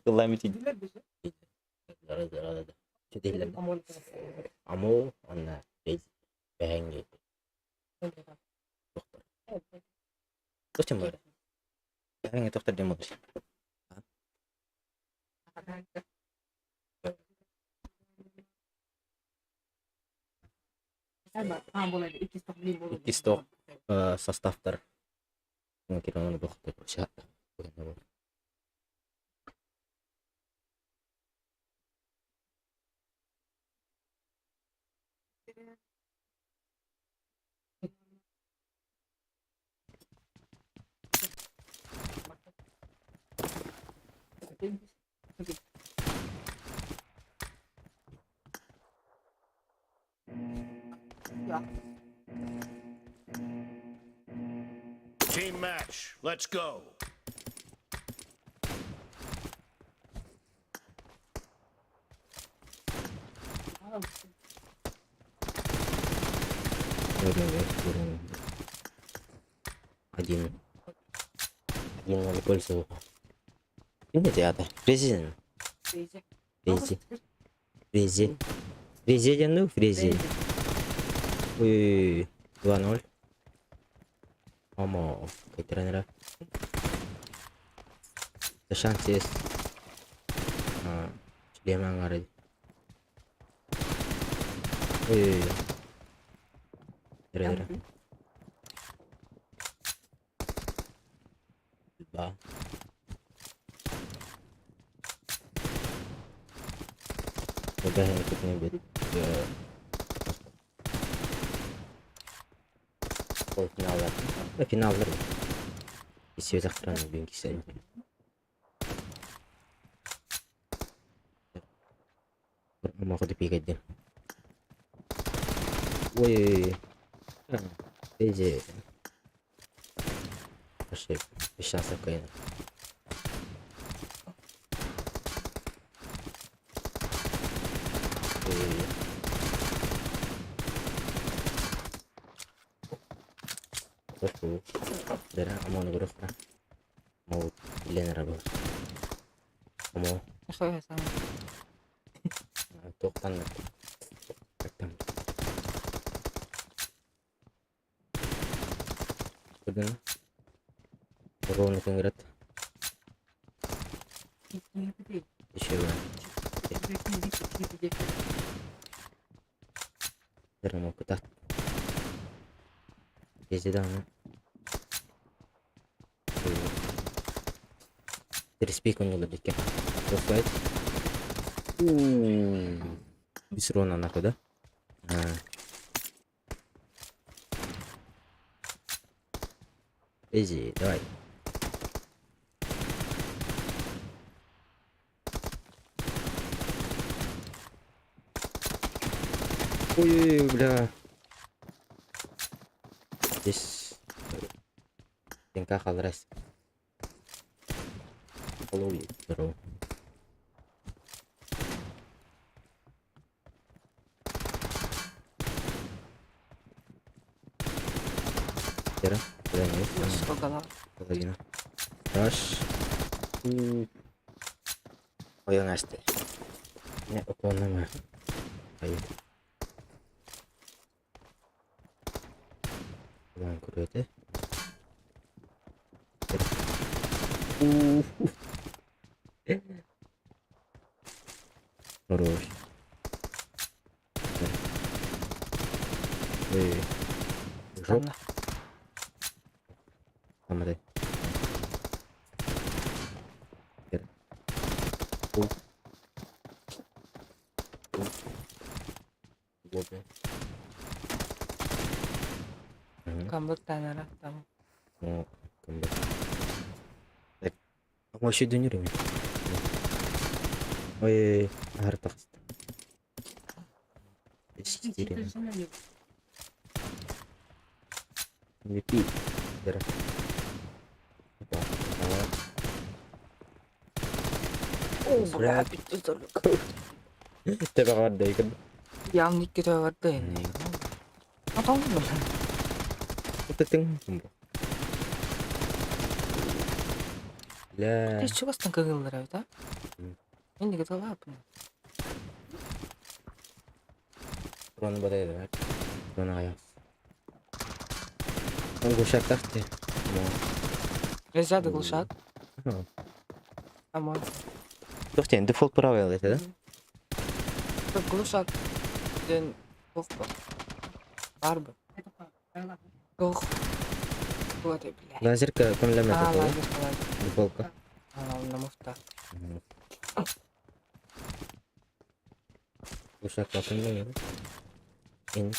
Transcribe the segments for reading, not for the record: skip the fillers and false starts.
Ылламмыт Аму уонна бэһэҥҥи тохтор. Зачем бары? Бэһэҥҥи тохтор диэн буолар. Иккис тоқ составтар Team match. Let's go. Один. 1-0 пользу. Ким эти аата? Президент. Фрези. Фрези. Фрези диэн дуу? Фрези. Ой, 2-0. Омо, кайтаран эрэ. Шанс есть. Шлем аҥаары. Ой. Эрэ эрэ. Да. Бит. Полуфиналлар. Финаллар. Исиэ тахтаран бүгүн кисэн. Омоҕу пигэйдин. Ой. Эзи. Сейчас такая. Ровно кыҥырат. Еще Термокутат. Везде Респик у него дике. Профайт. Без рона нахуй, да? Изи, давай. Ой, бля. Здесь ДНК халрас. Здорово. Кира, куда не Половина. Раш. Ой, Настя. Не, уклонная. Поедет. Ulan kuruyordu. Хорош. Эй. Жоп. Амадай. Камбыттанара там. Вообще дөнүр Ой, артық. Четыре. MVP. О, бля, Тебе Явно кире Атон Тың. Бля. Чугастан кыһыллар эбит а? Инники тылааппын. Оны бадай Оны аяқ. Он глушак тахты. Нельзя да глушак. А можно. Туох диэн дефолт правила это, да? Глушак диэн туох бо? Баар бо? Туох. Туох бля. Лазерка көмөлөмөт А, это, да? лазерка, лазерка. Дефолтка. А, онно муфта. Глушак көмөлөмөт. Ин.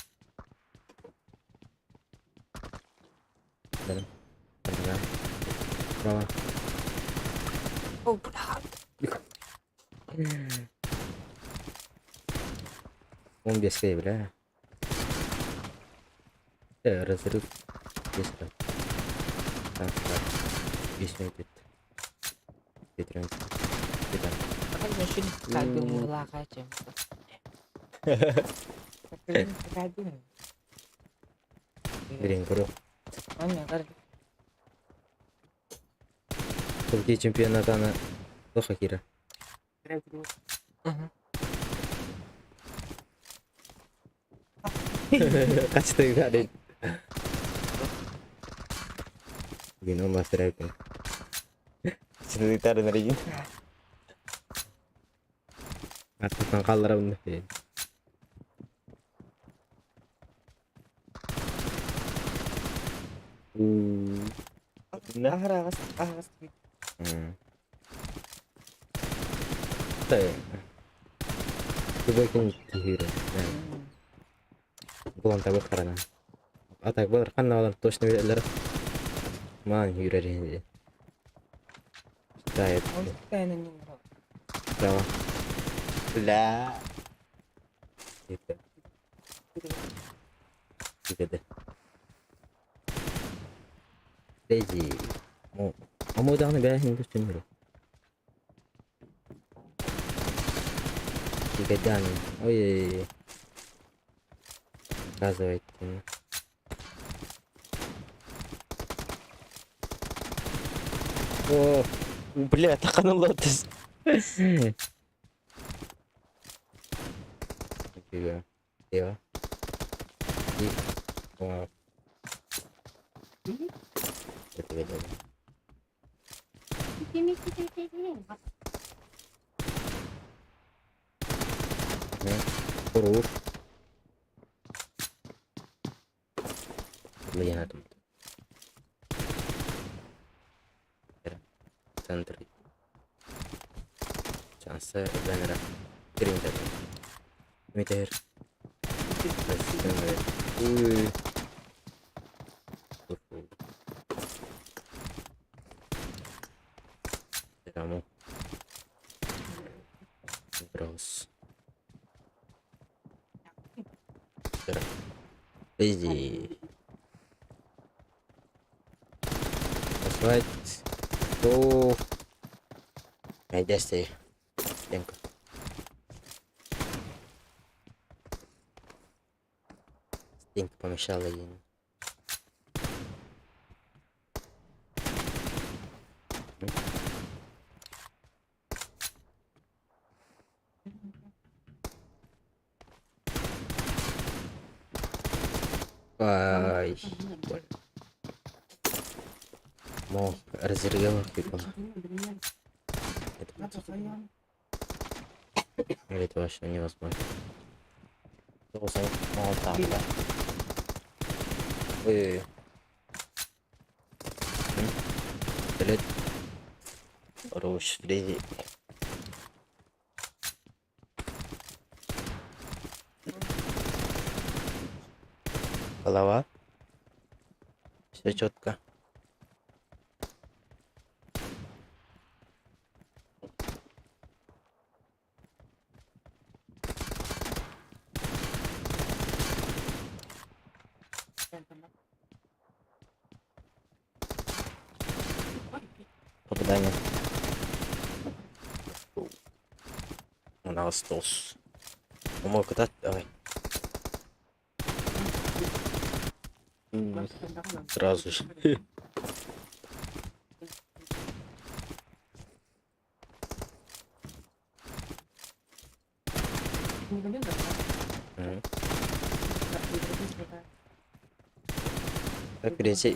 Дарым. Право. О, бля. Он без бля. Разрыв. Без Так, так. Бес минут. Петрен. Петрен. Кабин лагачым. Кабин. Блин, көрө. Анна, кар. Түркия чемпионатаны тоха кира. Качты гарин. Вино мастер айпен. Чынытары наригин. Аттан қалдыра бұны. Ахрагас, ахрагас. Та. Любой кихире. Булан табы қарана. А так бұлар қанна алар точно билелер. Ман юрер енді. Да, это. Право. Бля. Это. Это. Леди. Мо. Амо даҕаны бэйэһин көстүнүрү. Тигедани. Ой. Показывайте. О, бля, тақаныл лотос. Нифига. Лево. И. О. Это видно. Хорош. Блин, это. Центр. Шансы Венера. Кирин Метер. Ui. Vediamo. Gross. Easy. That's right. Go. Найдешься. Стенка. Стенка помешала ей. Ай, Мо, разрывала типа. Это, или это вообще невозможно. Там, да. Ой. Пистолет. Хорош, Фредди. Голова. Все четко. Попадание. У нас тос. Мог катать. Давай. Сразу же. Так биринчи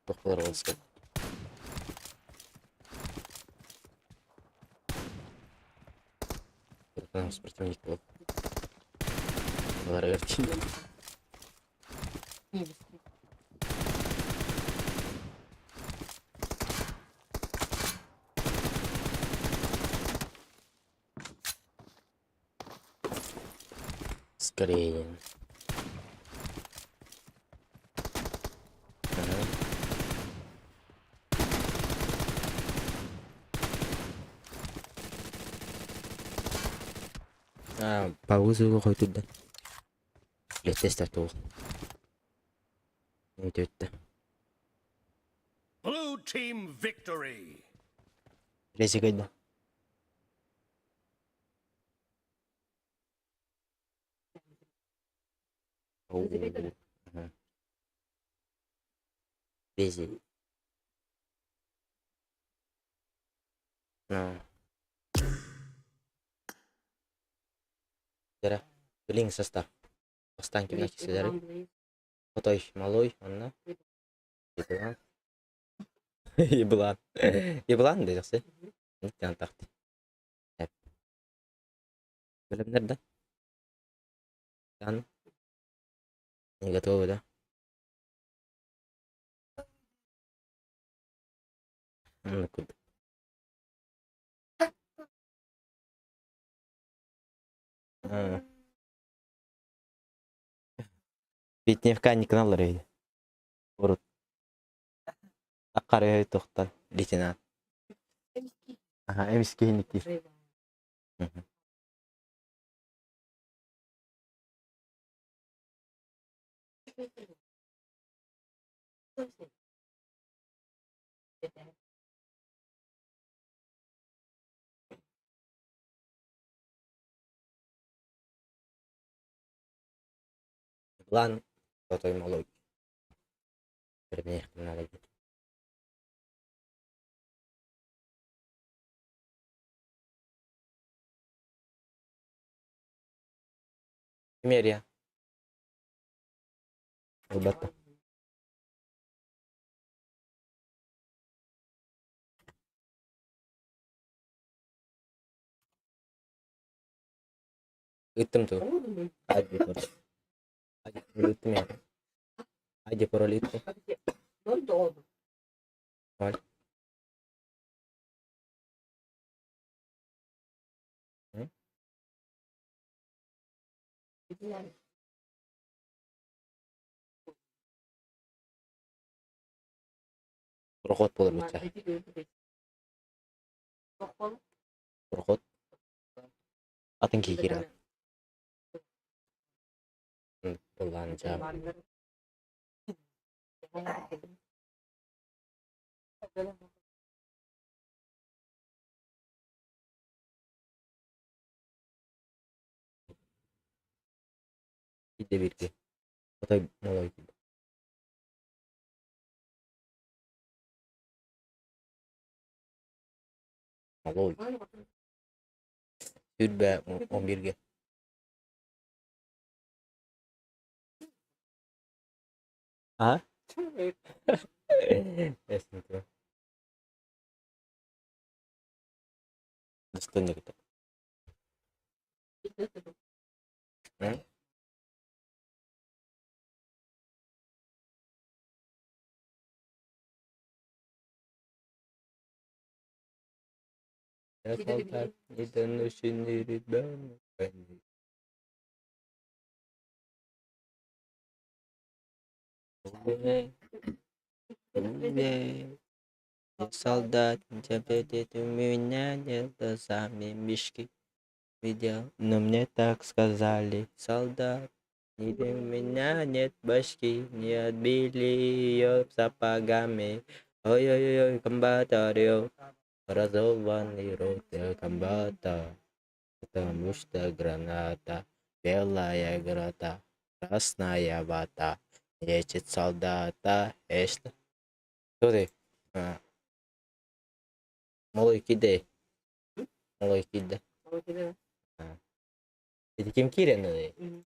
тохтолор болсун. Спортивник бол. Алар Скорее. Ага. А, по вызову хоть туда. Блядь, тест Өтөттө. Blue team victory. Резигайда. Рези. Дера. Билинг состав. Бастан кимнәк киселәре. Хотой малой, онна. Еблан. Еблан. Еблан дедиксе. Ниттен такты. Билимнер да. Дан. Не готовы, да? Ну, куда? Петневка каналлар өйдө. Урут. Аккар өй тохтан лейтенант. Ага, эмискейники. План той малой. Надо. Мерия. Албатта. Ыттым ту. Ади пароль. Ади пароль ыттым я. Ади пароль ыттым. Ноль. Проход болор бутча. Проход. Атын кийкира. Буллан жа. Иде бирге. Отой малой. Малой. Сүрбә 11-ге. А? Эсин Достойный это. Я солдат, недоношенный ребенок. Солдат, у меня нет глазами мишки видел, но мне так сказали, солдат, у меня нет башки, не отбили ее сапогами. Ой-ой-ой, комбатарю, образованный рот комбата, потому что граната, белая граната, красная вата, лечит солдата, эшта. Кто ты? А. Малой кидай. Малой кидай. Ити ким киирэн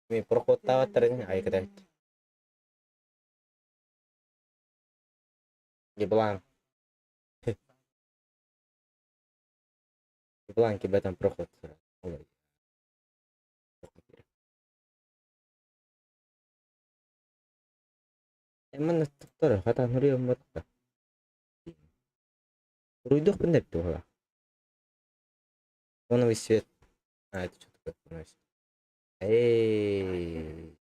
Мин проход-таабаттарын айыката эбит. Еблан. Еблан кибетен проход. Манна тохтор хатан хуруйан батта. Суруйдуохпун да эбит буолла. Фоновый свет. А, это что такое фоновый свет? Эй,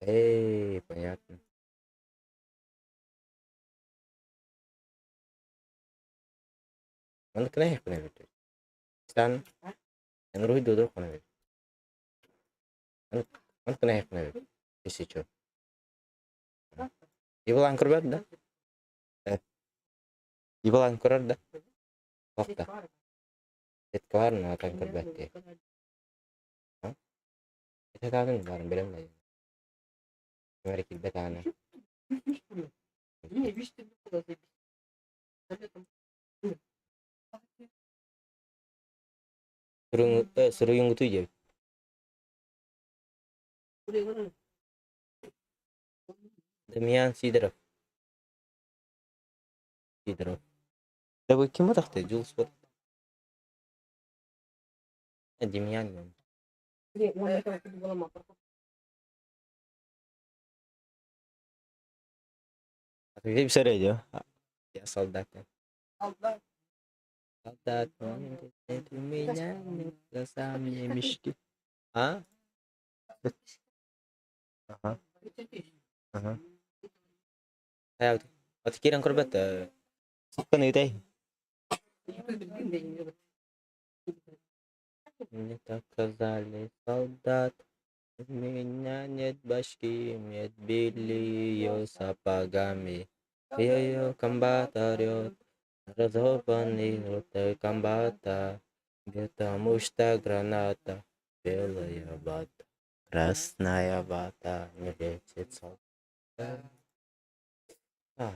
эй, понятно. Маннык кынайыахпын эбит. Стан, эн уруһуйдуодуоххун эбит. Маннык кынайыахпын эбит. Если чё. Иван көрбөт да? Иван көрөр да? Туох да? Сетка баар наатан көрбөт дии. Ити таатын баарын билем да. Ким эрэ киирбэт аана. Суруйуҥҥутуй диэбит. Демьян Сидоров. Сидоров. Да вы ким атахтай? Дьулус вот. Демьян диэн. Видео. Я солдат. Солдат, у меня глаза мне мешки. А? Ага. Ага. От киирэн көрбөт сыккын ыйтай. Мне так сказали, солдат, у меня нет башки, мне отбили ее сапогами. Ее комбат орет, разорванный рот комбата, потому что граната, белая вата, красная вата, не лечит солдат. А,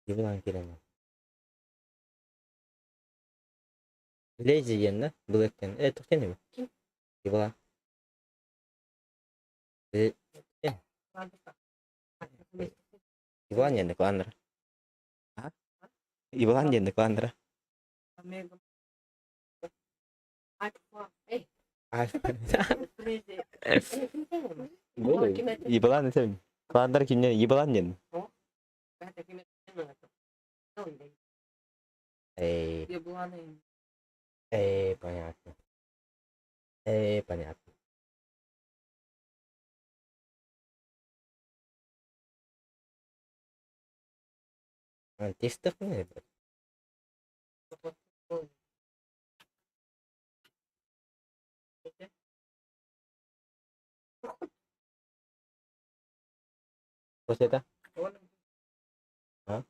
Иван киирэн. Леди диэн да? Былыттан. Э, туох диэн эбит? Иван. Э, Иван диэн кланнара. А? Иван диэн кланнара. Иван этим. Кланнар кимне? Иван диэн. Эй. Эй, понятно. Эй, понятно. Тестах эбит. После А?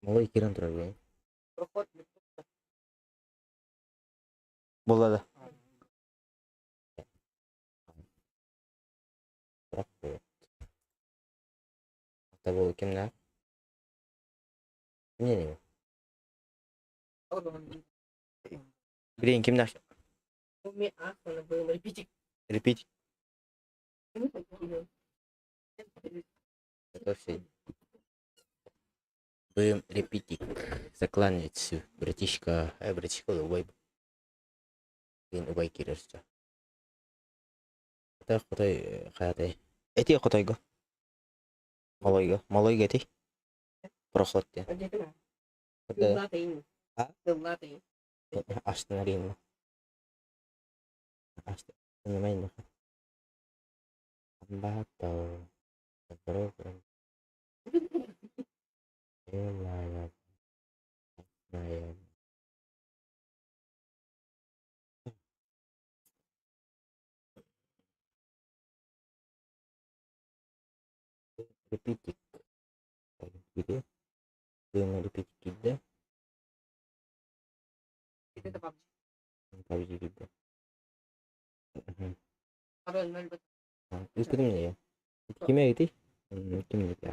Малой киирэн турар бу. Буолла да? Того кимнээх? Кимнээний? Билигин кимнээх? Репетик. Готовься. Будем репетик. Закланец, братишка, братишка убай. Блин, убай киирэр Хотой хотой хайатай. Эти хотойго. Малойго. Малойго эти. Проход диэн. Тыллаатайын. А? Тыллаатайын. Астынарыйын. Астынамайын. Амбаатау. Репетик. Репетик Это PUBG. PUBG киирдэ. Пароль 0. Ыыппытым не? Ким эбитий? Ким эбит?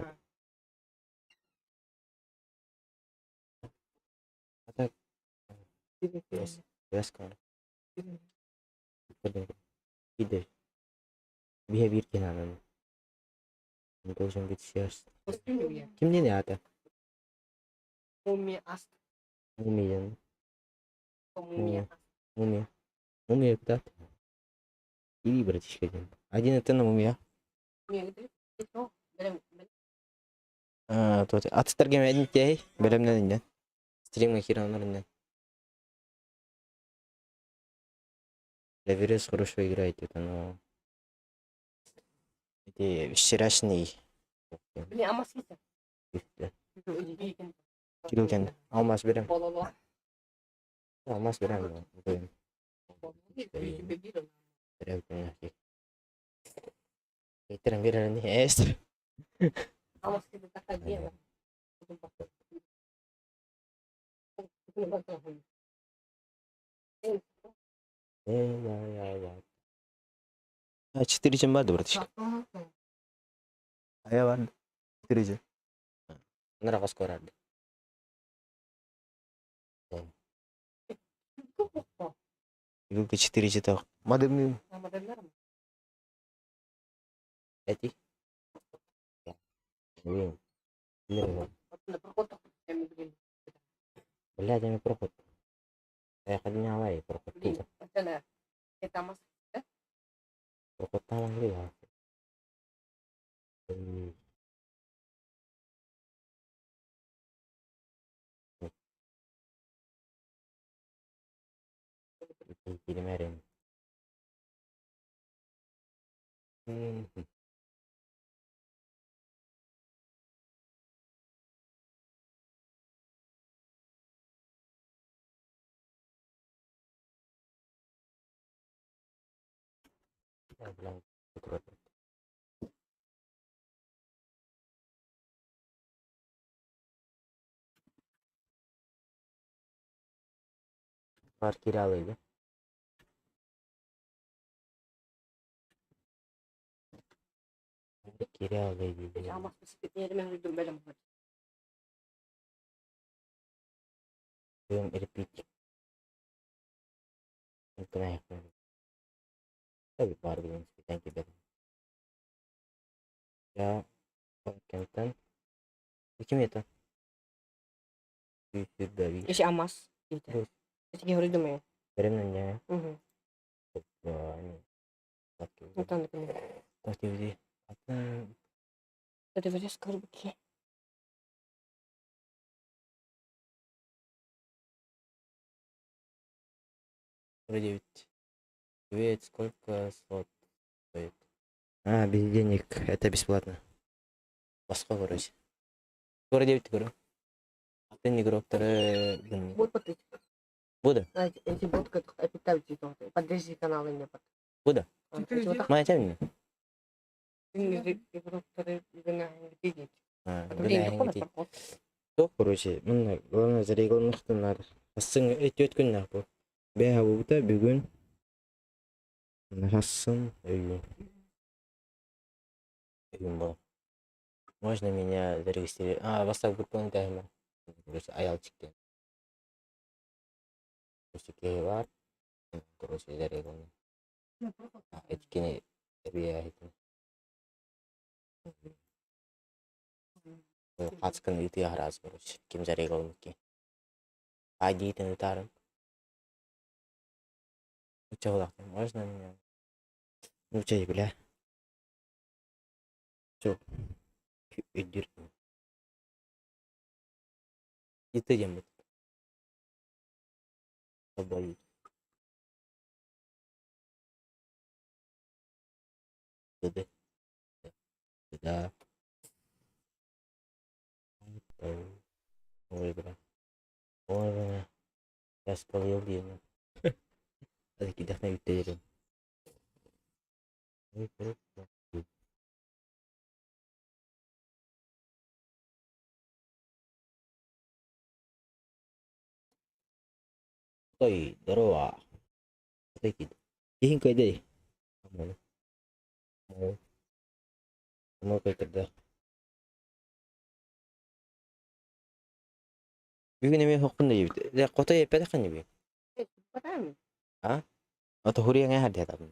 А так Киирдэ. Биһэ биир киһи Должен быть сейчас. Ким диэн аата? Мумия аст. Мумия. Мумия. Мумия. Мумия куда ты? Иди, братишка, один. Один это на мумия. А, тут аттарга мен тей, белемнен инде. Стримга киранар инде. Леверес хорошо играет это, но... Эти вчерашний. Блин, алмаз кисе. Кирилкен, алмаз берем. Алмаз берем. Берем берем эс. Алмаз кисе такая Четыре чем бар, братишка. А я бар. Четыре же. Нара скоро. Игулка 4 читал. Мадам. Эти. Блин. Блядь, я проход. Я ходил проход. Проход там где? Килимерин. Var kiralıydı. Kiralıydı. Repeat. Thank you. Ya кемтен ким это? Иши алмаз. Беремнен Угу. Это вот скорбки. Вроде ведь сколько слот стоит? А, без денег, это бесплатно. Басқа короче. Скоро 9 говорю. Атын игроктары Будут платить. Буду. Эти будут как опять Подожди каналы не под. Буду. Моя тема. То, короче, мына главное зарегылмахтын Асын өт күн наху. Бә бута бүгүн. Хасын өйүн. Өйүн бол. Можно меня зарегистрировать? А, WhatsApp группаны тәһимә. Короче, аял чиккен. Короче, бар. Короче, зарегылны. Эткене бия хитин. Хацкын үти хараз, короче. Ким зарегылны ки. ID-тен утарым. Можно меня? Ну, чай, бля. Все. Өйдүр. Ити диэммит. Тобой. Д. Да. Ой, бля. Ой, бля. Я спалил диэн. Кидэхнэ үттэйэрин. Ой, здорово. Киһин кыайдый. Мо кыйтырда. Бүгүн эмиэ хохпун да диэбит. Дэ хотой эппэтэххин диби. А? Ото хуриаҥа хардиатабын.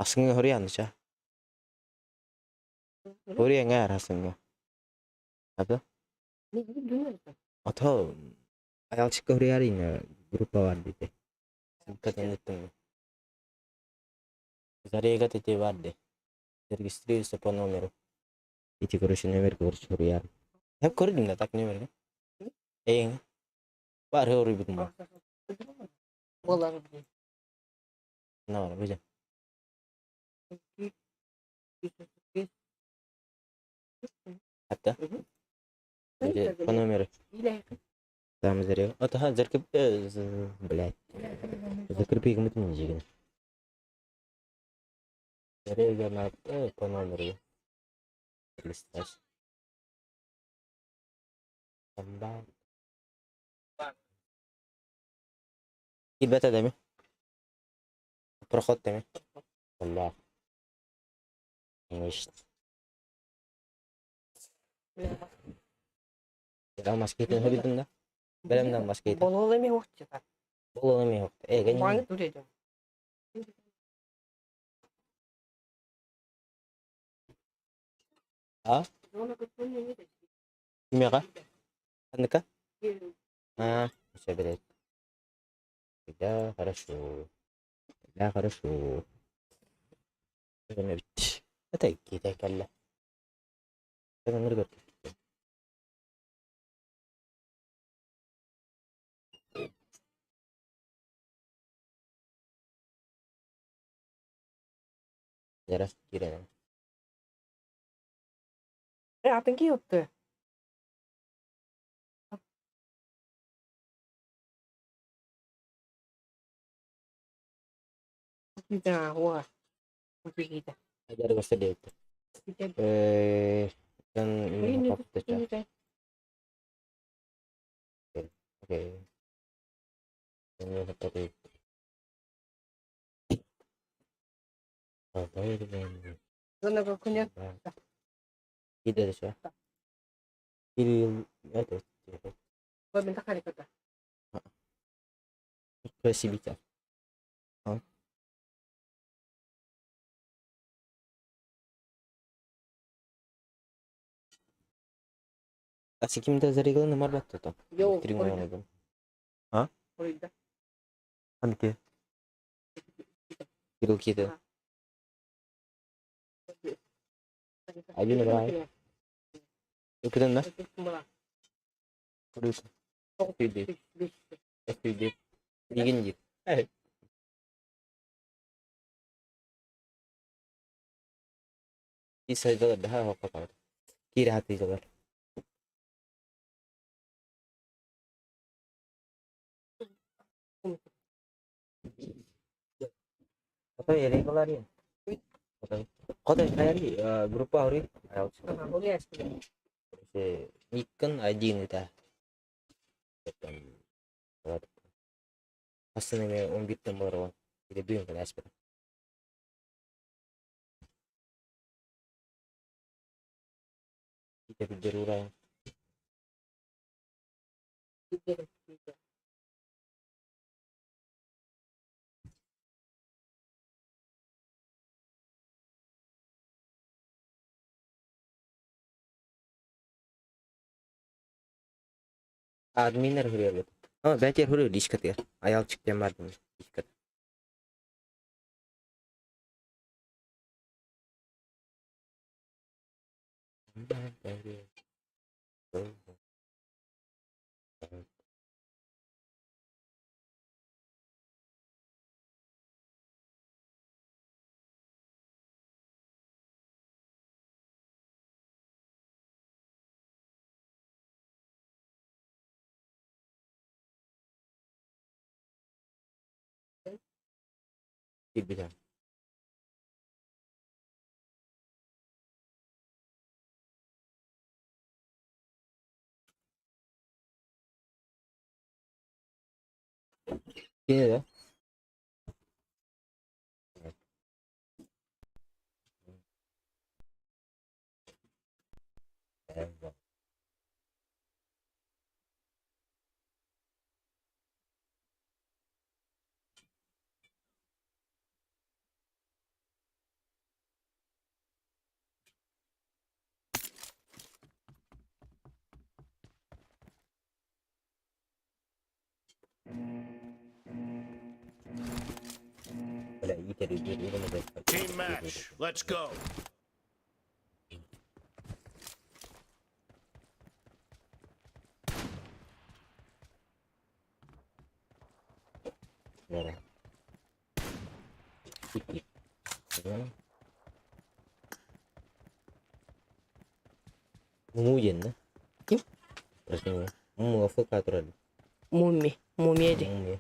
Асыңы хурианыча. Хуриаҥа арасыңы. Ата? Ото аялчыкка хуриарина группа бар дите. Ссылкатын ыттым. Зарегат ити бар де. Регистрируйся по номеру. Ити короче номер короче хуриар. Хеп көрдүм да так номерге. Эйиң. Бар хоруйбутум. Буолар. На, боже. Hatta. По номеру. Там заря. Ата закреп блядь. Закрепи гымытын жеген. Заря на по номеру. Листать. Килбэтэ деми. Проход деми. Allah. Конечно. Маскейтен хөрүдүн да. Бэлэмнэн маскейтен. Болол эми хохчата. Болол эми хохт. Э, гэнин. Баңы туреден. А? Кимеға? Қандыка? А, все, блядь. Да, хорошо. Да, хорошо. Это китай кэллэ. Ныргыр. Жарас киирэн. Э, атын ки отты. Да, уа. Кита. Жаргоста диэбит. Э, Окей. Кида Кирилл это Спасибо. А кимде зарегылын марбатты. Йоу, А? Анке. Кирилл кида. Один играет. Үкіден да? Плюс. Сүйді. Сүйді. Деген дейді. И сайдалар да хоққа Кире хатыйдалар. Хотой эрекалар Хотой хайри группа хори. Никон один это. Астына мен 11-тен бар оған. Или бүгін күні әспір. Ките білдер урайын. Админер хүрер. А, бәтер хүрер личкатыр. Аял чыктен бар личкат. Киирбитэ. Кини да? Team match. Let's go. Муму диэн да? Ким? Муму АФК турар. Муми. Мумия дии. Мумия.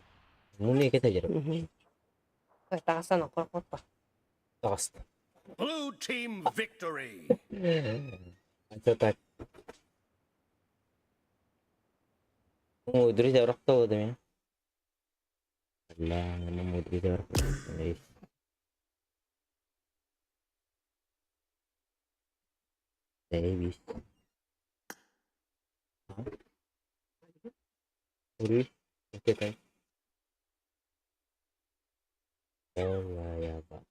Мумия кэтэ Мгм. Таҕыстан окко Таҕыста. Blue team victory. Это так. Мудрый ورقة ولا لا انا مدري ورقة. Заебись. Ури. Это. Я ба.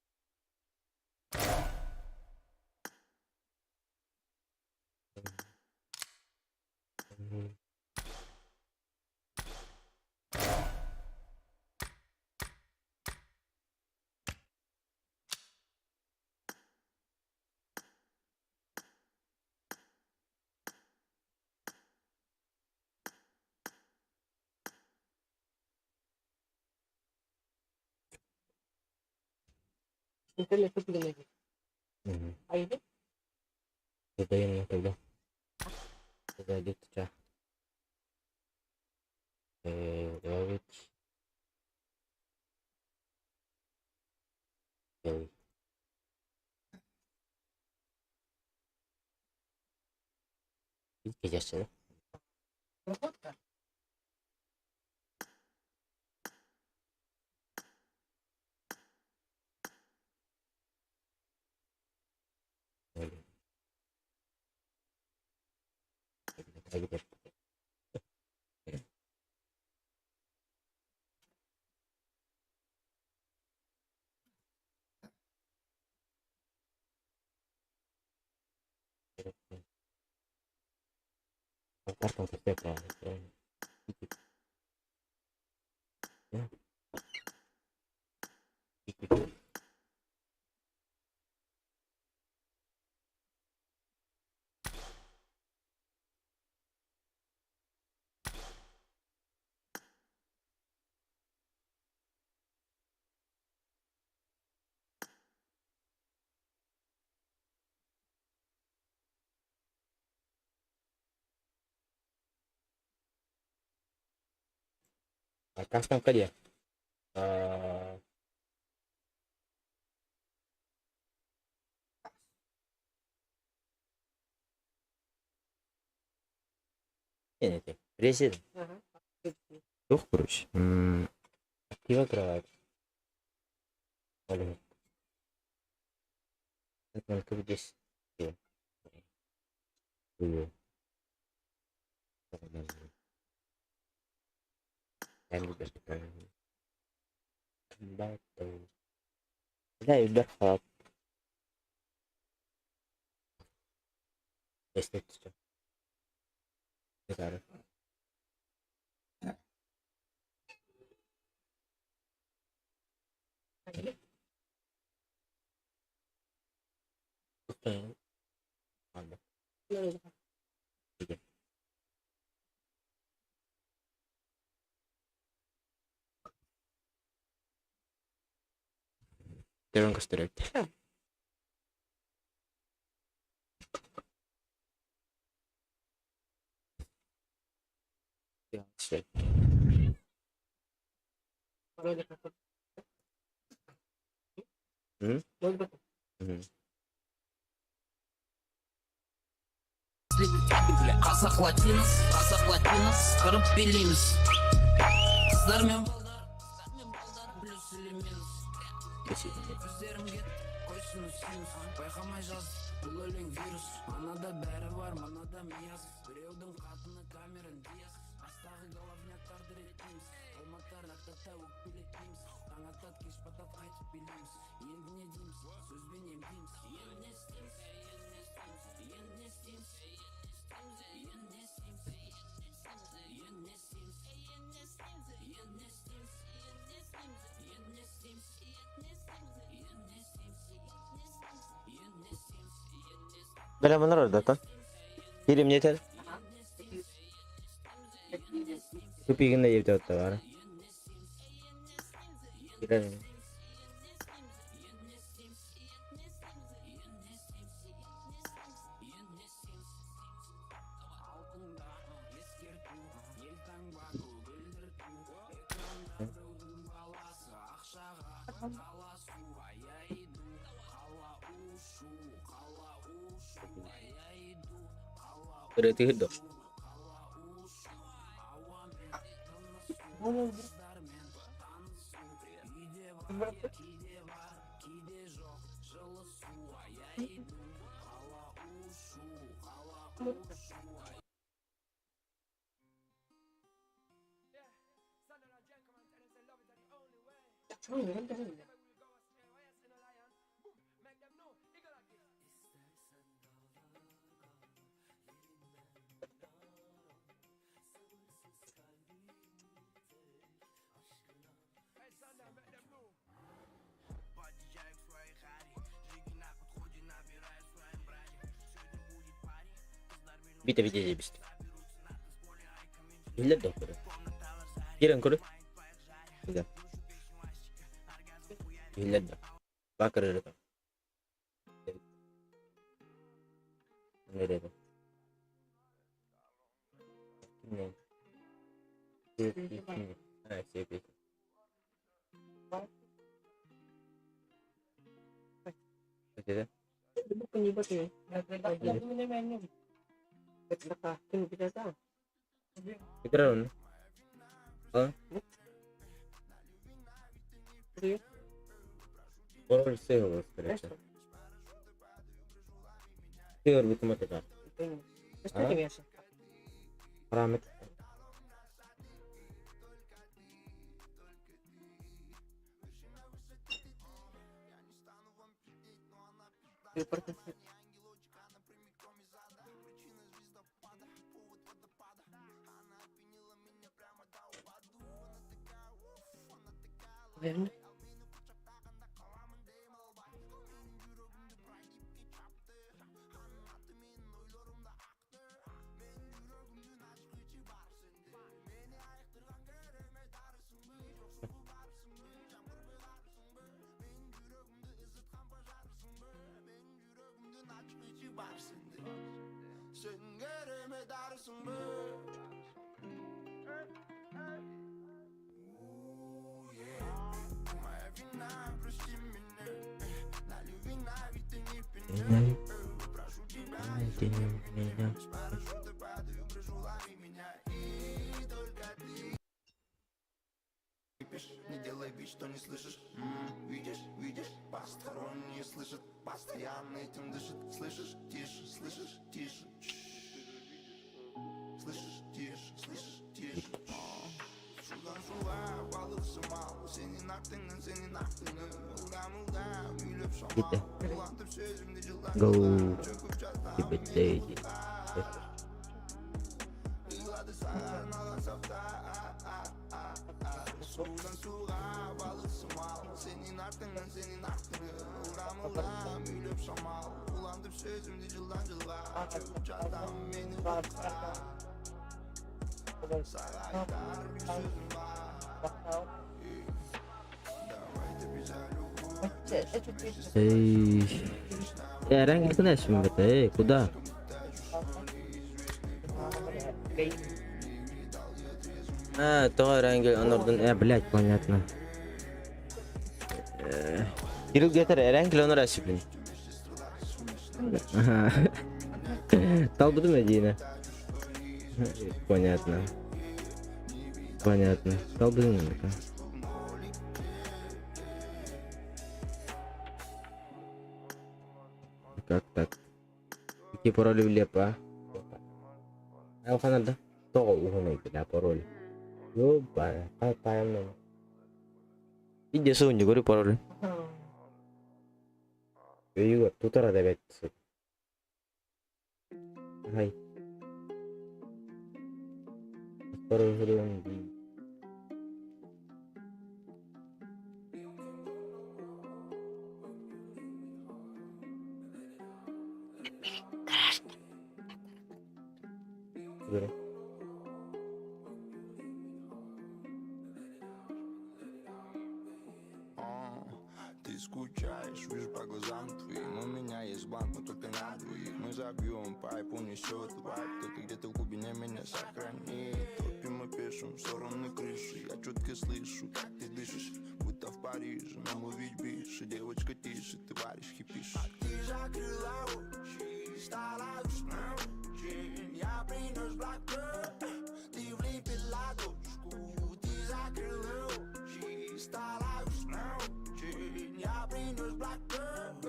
Интернет тугунай. Айды. Задаем тогда. Тогда где-то добавить. Белый. Видите, да? А как там где? Не, Резин. Тух, короче. Актива кровать. Олег. Только здесь. Да, Terus ke Қазақ латинос, қазақ латинос, қырып билейміз. Қыздар мен балдар, қыздар мен балдар, плюс или минус. Көздерім кетті, қойсын синус. Байқамай жаз, бұл өлең вирус. Анада бәрі бар, мынада мияз. Біреудің қатыны Камерон Диас. Астағы головняктарды реттейміз. Алматы ратата өкпелетпейміз. Таң атады, кеш батады, қайтып билейміз. Енді не дейміз, сөзбен емдейміз. Енді не істейміз, енді не істейміз, енді не істейміз, енді не істейміз, енді не істейміз, енді не істейміз, енді не істейміз, енді не істейміз, енді не істейміз. Бля, ордата. Кирим не тел? Тупигин да ебде бар. Кирем. Berarti hidup. Бите бите жебишти. Биллер да көрө. Кирен көрө. Да. Биллер да. Бакыр эрэ. Nerede? Ne? Ha, şey peki. Ötede. Tekrar onu. Al. Король сигал, скорее всего. Сигар автоматика. А? Параметр. Верно. Не делай вид, что не слышишь. Видишь, видишь, посторонние слышат, постоянно этим дышит. Слышишь, тише, слышишь, тише. Слышишь, тише, слышишь, тише. Судан суға балық шамал сенин артыңнан сенин артыңы ылдам ылдам үйлеп шамал Кетті. Улантып сөзімді жылдан Go. жылға чөкүп жатам Тибетейди. Ыйлады сага арналган сапта. Судан суға балық шамал сенин артыңнан сенин артыңы ылдам ылдам үйлеп шамал улантып сөзүмдү жылдан жылга чөгүп жатам мени кутка сага айтар бир сөзүм бар. Давайте без любовь. Эй. Э, ранг знаешь, эй, куда? А, то Рангель, он орден. Блядь, понятно. Кирилл Гетер эрэн килонор әсипин. Талбытым эдиинэ. Понятно. Понятно. Талбытым эдиинэ. Как так? Какие пароли влепа? Айылханарда тоҕо уһун бля пароль. Ёба, таайым Иди суун говорю пароль. Өйүгэр тутара да бэт. Ай. Пароль дии. Ты скучаешь, вижу по глазам твоим. У меня есть банк, но только на двоих. Мы забьем, пайп унесет вайп. Только где-то в глубине меня сохрани. Топим и пишем в сторону крыши. Я четко слышу, как ты дышишь, будто в Париже, но мы ведь биш. Девочка, тише, ты варишь хипиш. А ты закрыла очи, стала очень. Я принес блокнот, ты влепила дочку. Ты закрыла очи, стала очень. Я принес блокнот.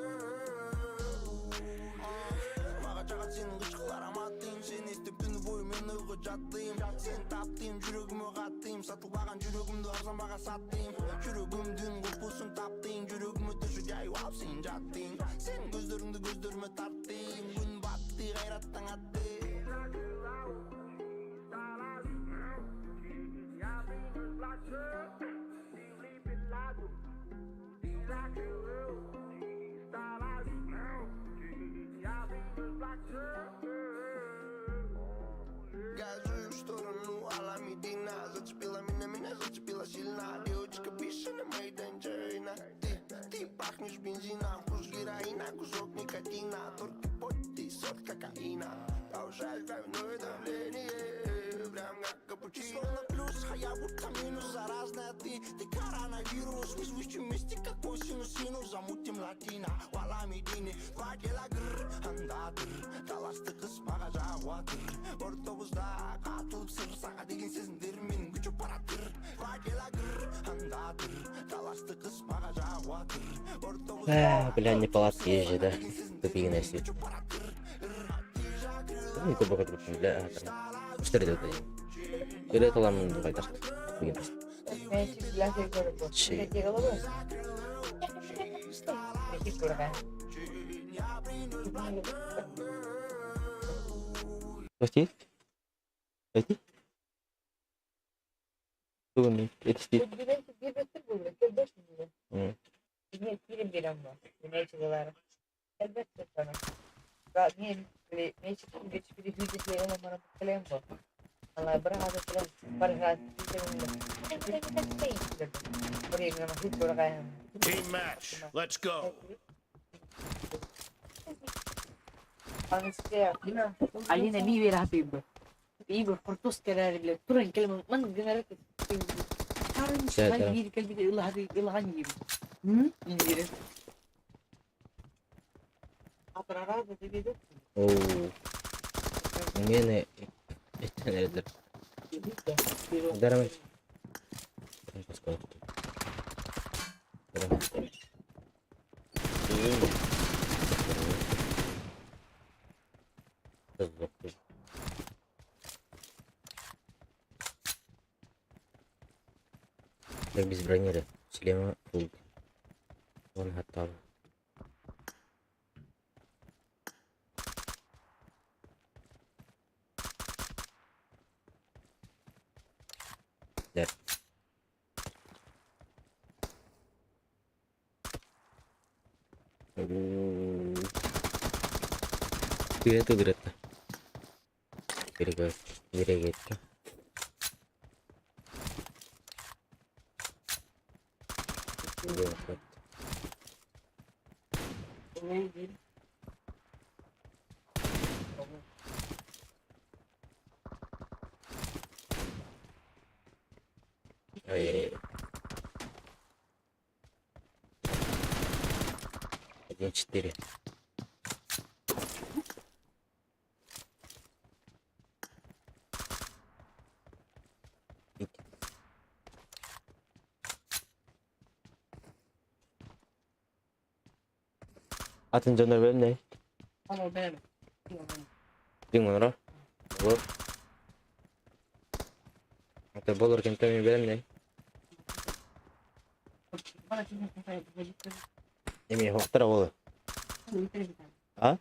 Мага жагат сенин кычкыл ароматың. Сени издеп түнү бою мен ойго жаттым. Сени таптым, жүрөгүмө каттым. Сатылбаган жүрөгүмдү арзан баага саттым. Жүрөгүмдүн купусун таптың. Жүрөгүмө төшөк жайып алып сен жаттың. Сен көздөрүңдү көздөрүмө тарттың. Күн батты, кайра таң атты. Газую в сторону Аламедина. Зацепила меня, меня зацепила сильно. Девочка пишет на моей данжерина. Ты пахнешь бензином, вкус героина, кусок никотина. Только потный сорт кокаина. Повышает кровяное давление, прям как капучино. Словно плюс, а я будто минус. Заразная ты, ты коронавирус. Мы звучим вместе, как косинус, синус. Замутим латино, в Аламедине. Два дела гр, андатыр. Таласты кыз мага жагып Ортобузда катылып сыр. Сага деген сезимдерим менин күчөп баратыр. Два дела гр, андатыр. Таласты кыз мага жагып Ортобузда Бля, неполадки есть же, да? Тупые нәрсе. Не көп бля, бля. Что это? Или это ламын қайдар. Тупые нәрсе. Чи. Эти? Эти? Тугун, эти. Team match. Let's go. Алина ми حبيبي Игорь Фортус кэлэр туран кэлэн ман генерат Да, да. биир кэлбит ылаһы ылахан диир. Ингире. Оу. Мени эттен эрдер. Дарамай. Так без бронира. Шлема фул. Он готов. Да. Ты это говорит. Перегает. Перегает. Ай-яй-яй. Четыре. Атын дьоннор бэлэмнэй? Дьиҥ оноро. Болор. Ата болор кэмтэн бэлэмнэй? Эми хоқтара болы. А?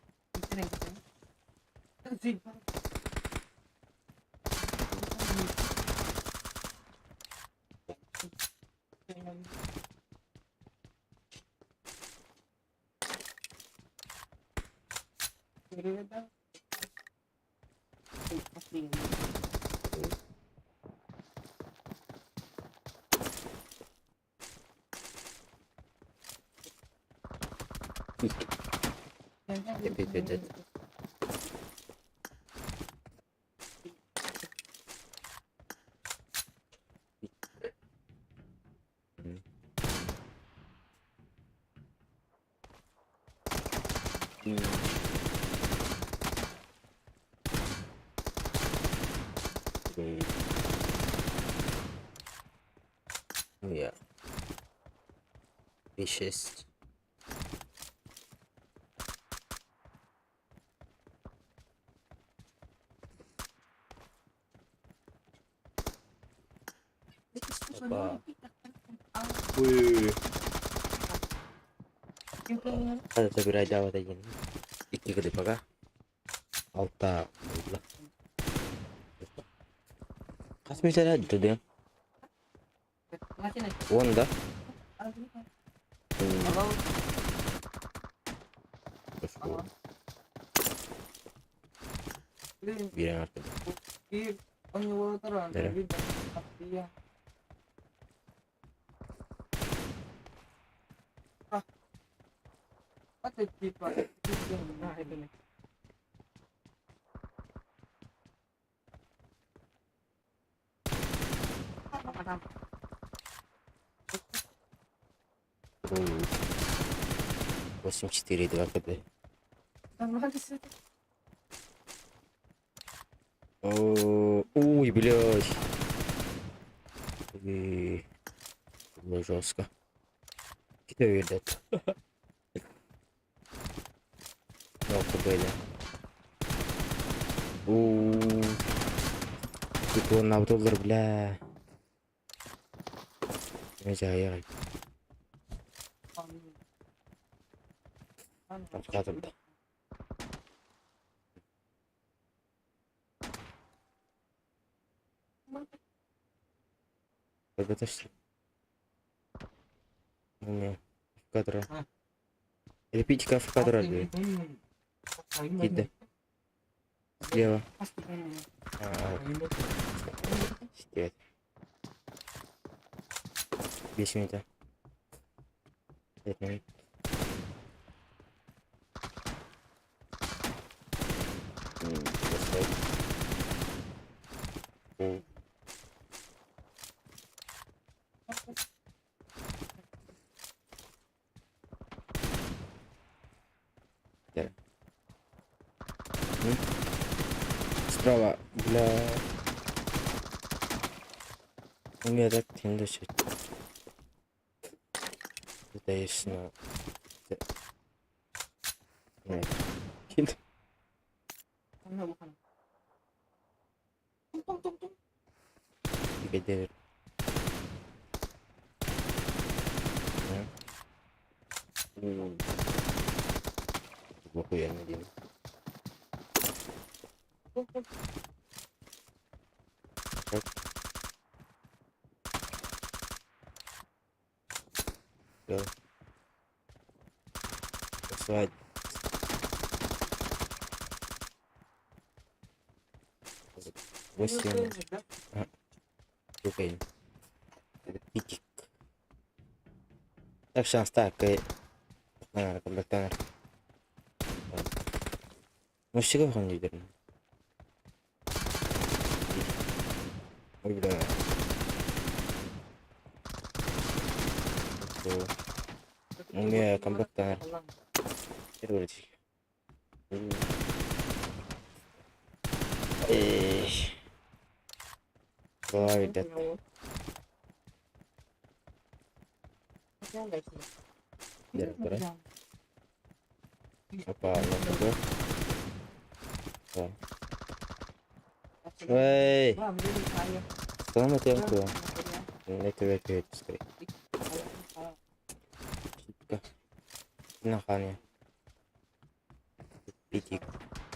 Эпитет. Yeah. Vicious. Опа. Ui. Хата бирайдаабата диэн икки клипага алта буолла. Хас мүнүүтэ дудуйан? Уон да? Биир артыда. 8-4-2 КД. Ой, блядь. Ой, было жестко. Кто ведет? Ну, были. У, типа на доллар, бля. Не знаю, я. Не, кадра. Лепить в кадра. Кида. Слева. Сидеть. 5 минут. 5 минут. Справа, бля. У меня так тендочек. Это есть, но... Нет. Киде. Охуенно, Дима. Так. Всё. Слайд. 8. Окей. Питик. Так, шанс так. Комплектанер. Ну, всегда он лидер. Ой, бля. У меня комплектанер. Эй. Ой, да. Директора. Опа, ну куда? Эй! Что на темку? Это это скорее. Нахане. Пятик.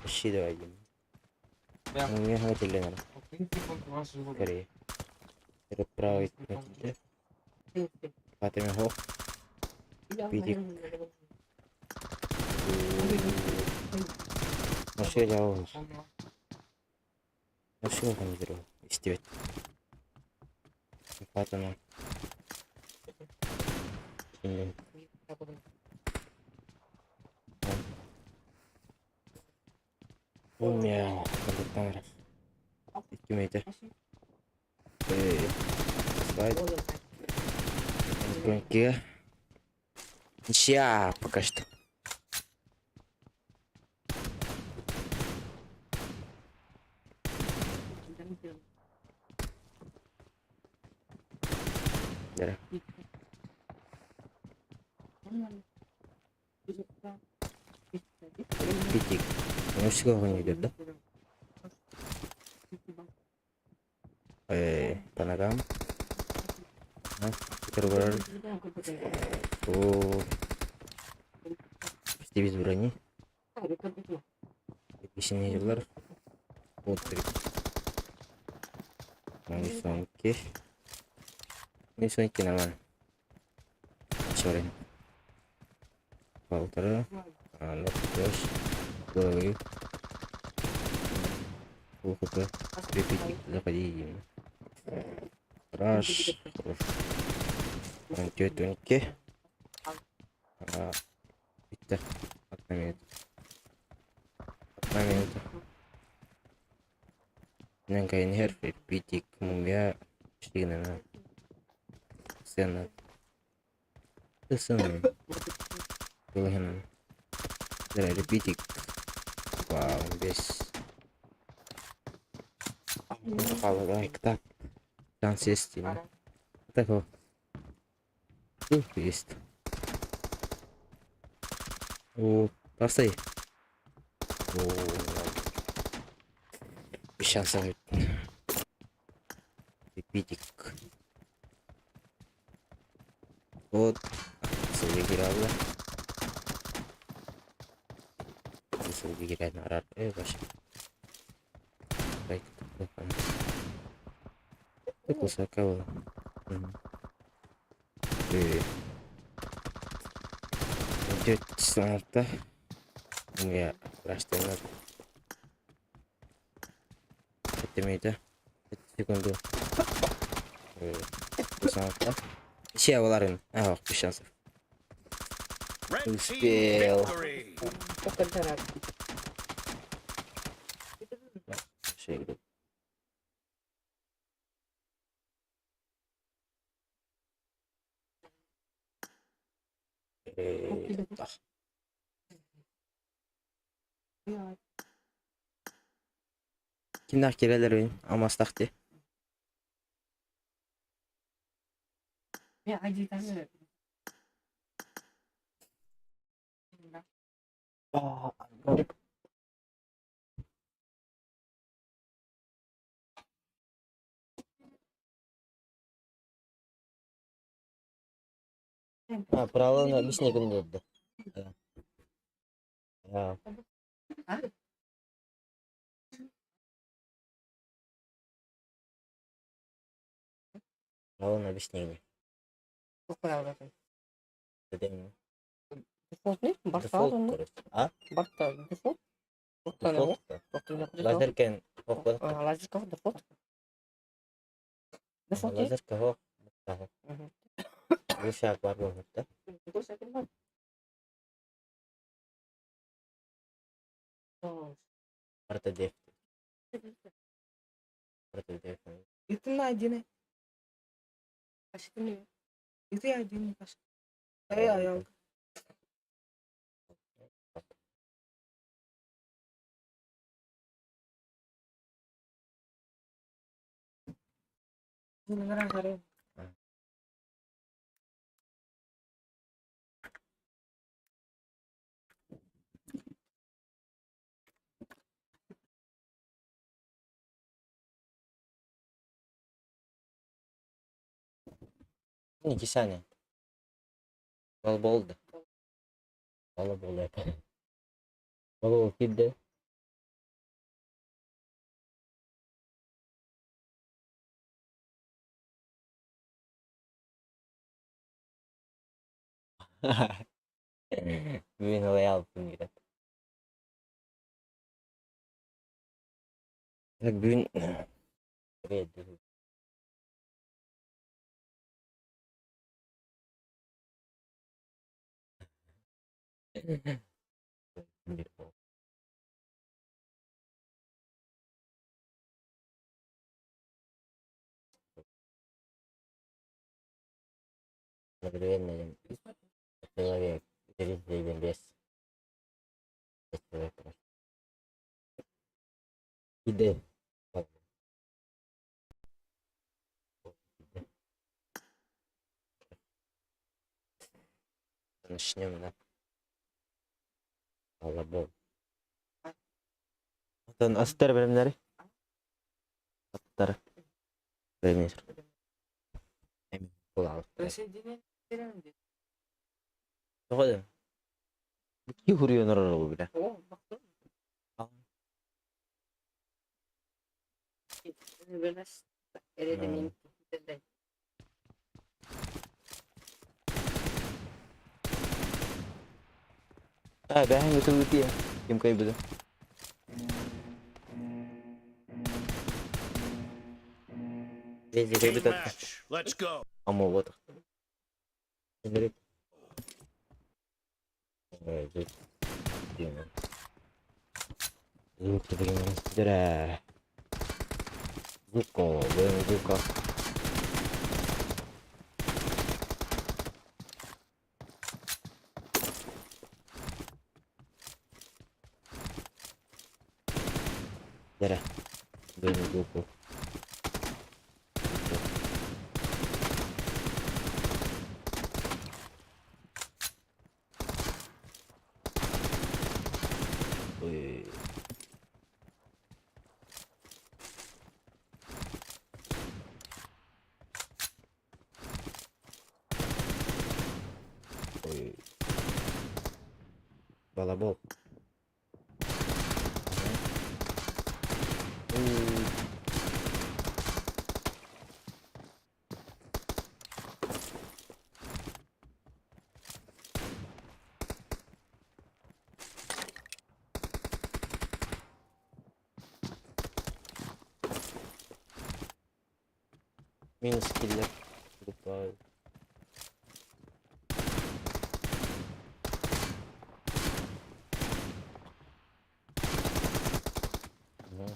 Щи один. Ну, мне хватили, наверное. Скорее. Отправить. Фатами хох. Пятик. Вообще я Вообще не беру. Истевет. Фатами. Умя, камера. Кимейте. Эй. Слайд. Гонки. Ничья пока что. Да. Пятик. Ну, всего не идет, да? Эй, по ногам. О, почти без брони. Песенелер. Вот три. Рисунки. Рисунки нормально. Sorry. Полтора. А, ну, плюс. Головы. Пол хп. Три пяти. Заходи. Раз. Тетеньки. Bitti. Одна минута. Одна минута. Нэнкайнер питик мумия штигнена. Сцена. Сцена. Килограмм. Репитик. Вау, без. Лайк так. Шанс есть. Так Есть. О, простой. О, сейчас Репитик. Вот. Сылгы Сылгы нарар. Э, вообще. Так, кого. Идет Я растянут. Это мейда. Секунду. Все, Ларин. А, без шансов. Успел. Кинах келелер амастах ти. А, правильно, объясни, как Да. Да. Право на объяснение. Дефолт не? Дефолт, короче. А? Барта дефолт. Дефолт. Лазеркен. Лазерка дефолт. Дефолт. Лазерка хо. Гушак бар да? Барта деф. Барта деф. Это на один. Ити один. Эй, ай, 2 saniye. Bol boldu. Bol bol hep. Bol bol girdi. Бүгүн олай алыппын киирэн. Так бүгүн Человек, 39 5. Человек просто. Иде. Начнем, да? Алабол. Оттон астар бэлэмнэри? Аттар. Бэлэмнэр. Тоҕо да? Икки хуруйан олорор билэ. А, бэһэн ытылытыа. Ким кыайбыта? Team Кыайбыта. match. Let's go. Ама вот. Звук, звука. Дere. Звуку. Ой. Ой. Балабол. Ой. Минус киллер. Goodbye. Мгм.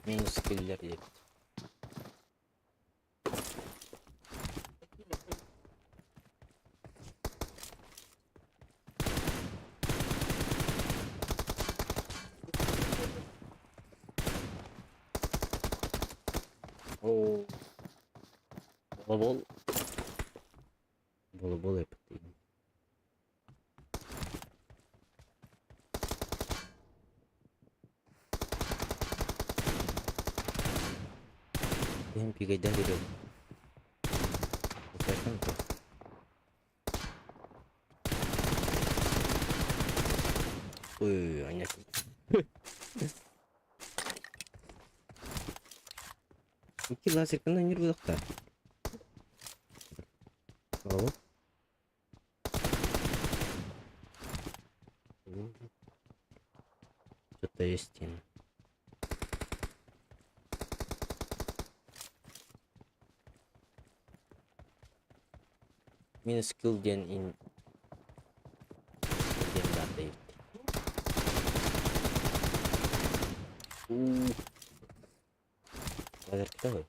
Минус киллер есть. О. Балабол. Балабол я. Пигайда берет. Ой, аня. Ики лазер кына нер булакта. Балабол. Есть диэн. Минус килл диэн ин диэн баар да эбит. Уу. Лазеркта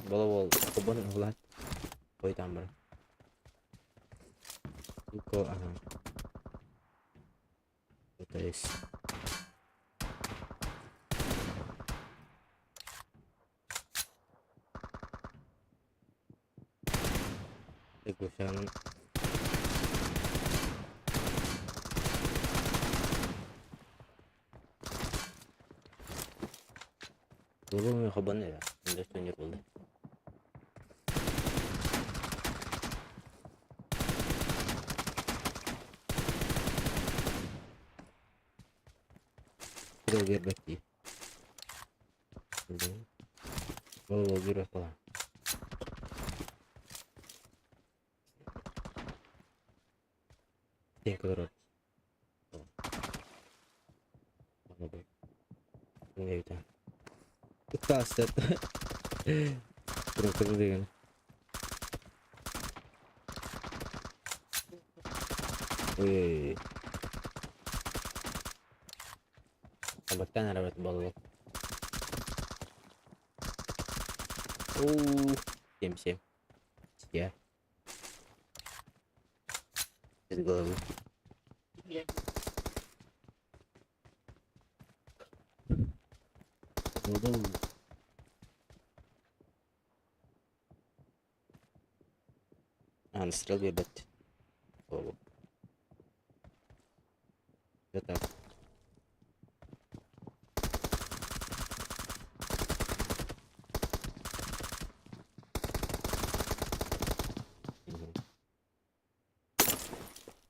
Болобол хобон уһулаат хойутаан баран. Туко ага. Это есть. Гуфян. Болобол хобон эрэ. Өндөр болды. Кирилл биэрбэт дии. Болобол биэрбэт буолан. Диэн көрөр. Ыттаастат. Турун деген. Ой. Абаттан арабат болобол. Оу. 7-7. Я. Из головы. А, стрел биэрбэт. Болобол. Это.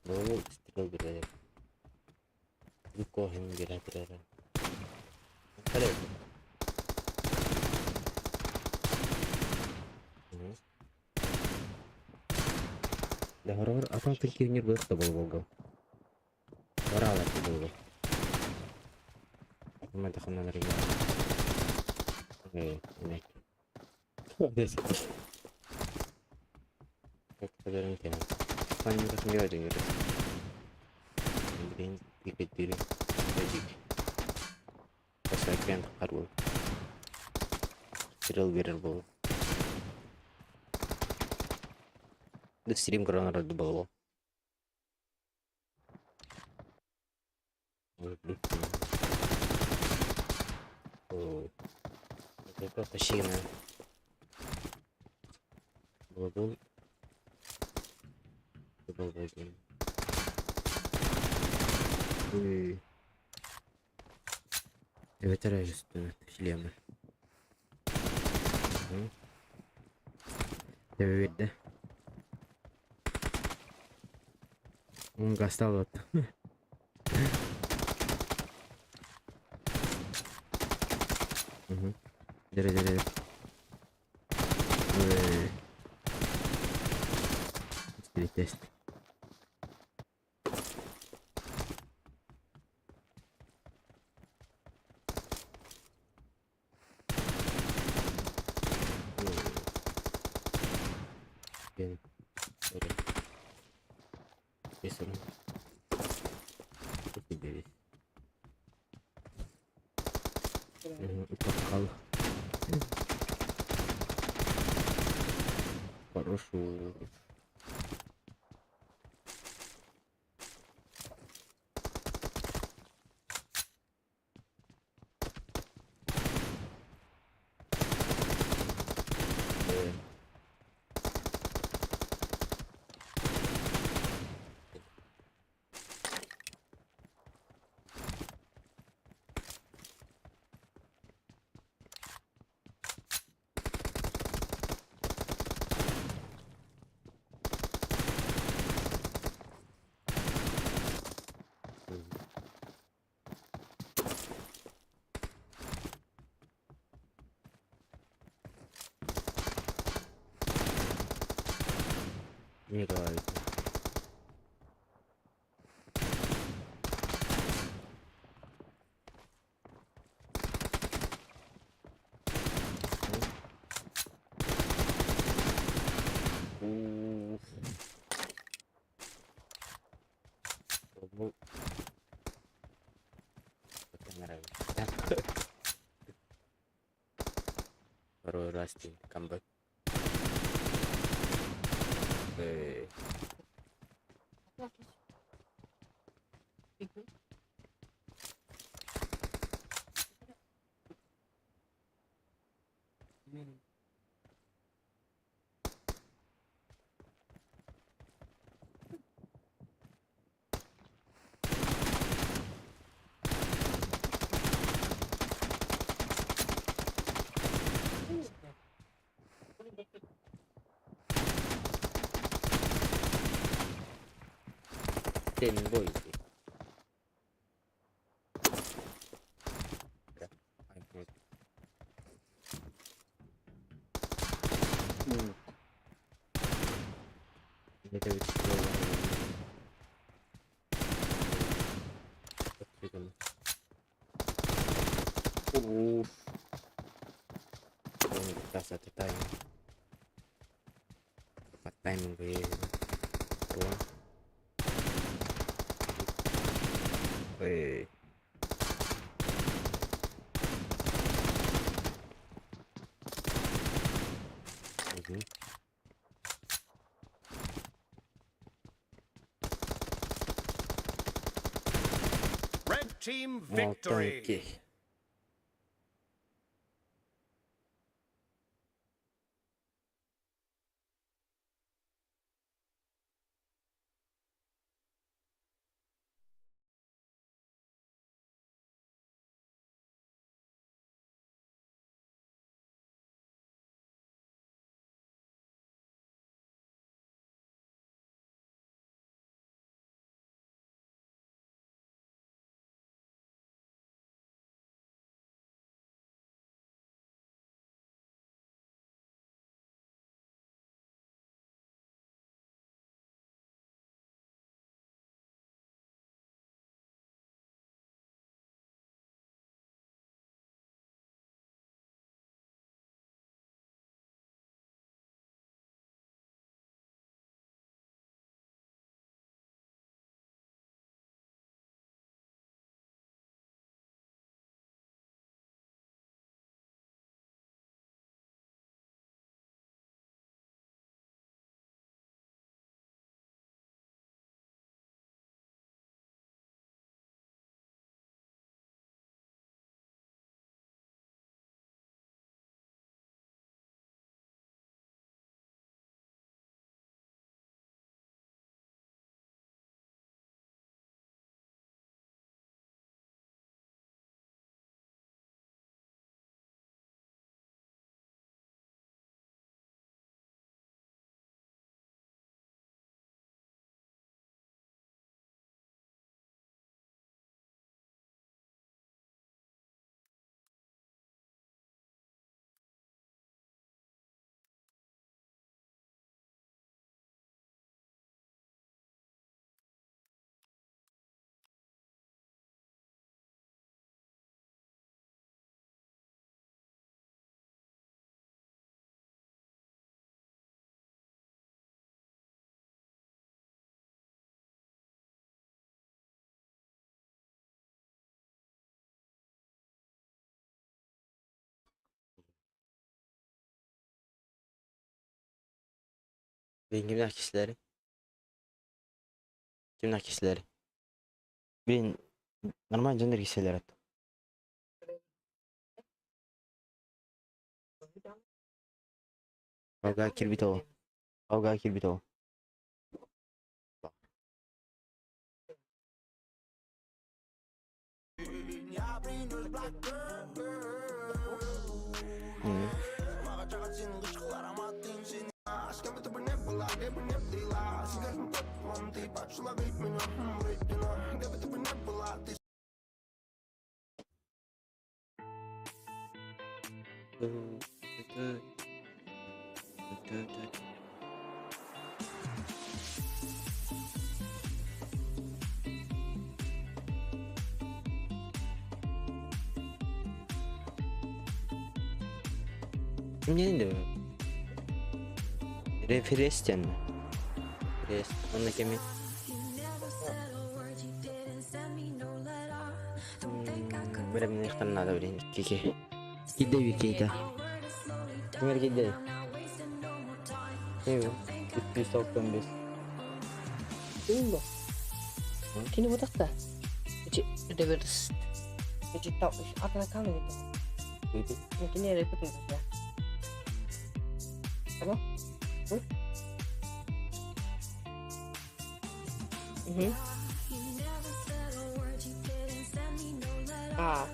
Болобол стрел биэрэр. Коһин биэрэ турар. Хайа. Да хорор атын тилкирнир быах да болоболго. Бараалар болобол. Мен таханнан регион. Э, не. Как kadar тема. Саня тахын говорит. Блин, пикет Эдик. Басайкен тахар бол. Стрел берер бол. Да стрим коронар болобол. Ой. Это просто щина. Болобол. Болобол. Ой. Evet üstüne шлемы. Төбөбүдэ. Un gastado. Угу. Дере, дере. Ой. Тест. Bien. Eso. Попал. Хорошо. Э. Николаевич. Уф. Bu нравится. Второй раз ты камбэк. Эй, Ten boy. Это ведь Уф. Satu time. Empat timing gue. Dua. Wih. Ini. Red team victory. Окей. Блин, кимнээх киһилэри? Кимнээх киһилэри? Блин, нормально дьоннор киһилэр ат. Ага, кирбит ол. Ага, кирбит ол. М. Эмнени да Реферес диэн. Реферес. Онно кеми Бэлэмниэхтэн наада билин икки Киирдэ Викита. Кимэр киирдэ? Ким? 395. Ким бу? Кини бутахта. Ичи реверс. Ичи тау атын аккаунт китте. Кини репетин да. Abo? Угу. А.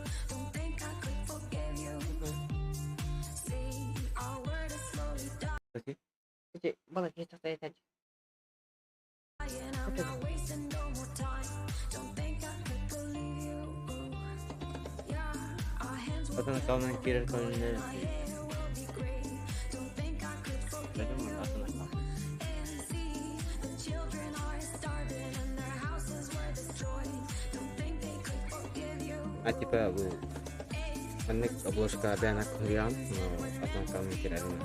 Окей. Ити бала киһи тахта этэр. Атын аккаунтан киирэр көрүнэр. Атын аккаунт. А типа бу маннык обложка бэйэн суруйаҕын, но атын аккаунтан киирэрин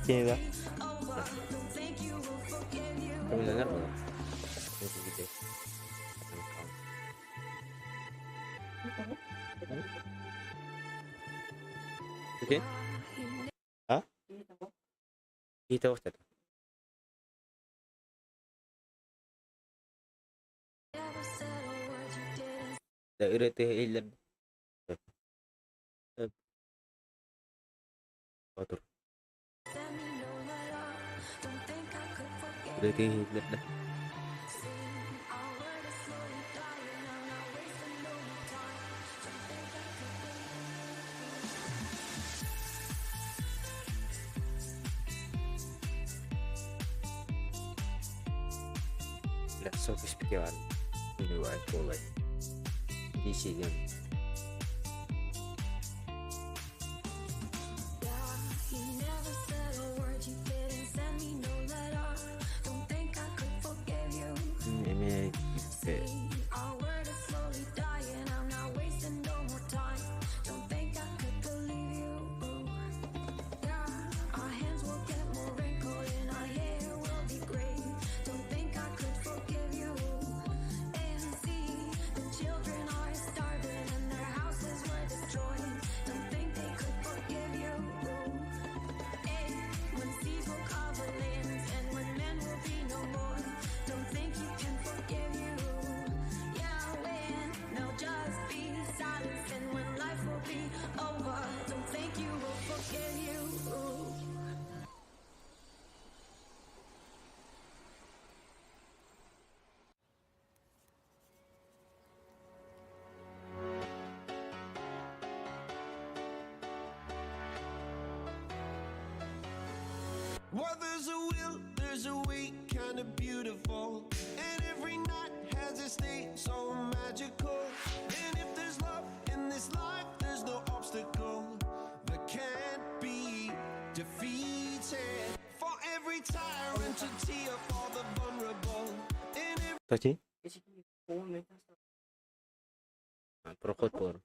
Киһи Көмөлөнөр буолар. Окей? А? Киһи тоҕус Ырыа иһиллэр. Отур. Ырыа иһиллэр да. Бля, сок испите бар. Убивает полай. Десять. Эмиэ Well, there's a will, there's a way, kinda beautiful. And every night has its day so magical. And if there's love in this life, there's no obstacle that can't be defeated. For every tyrant, a tear for the vulnerable. In every Кстати, Ичи кини проход буолар.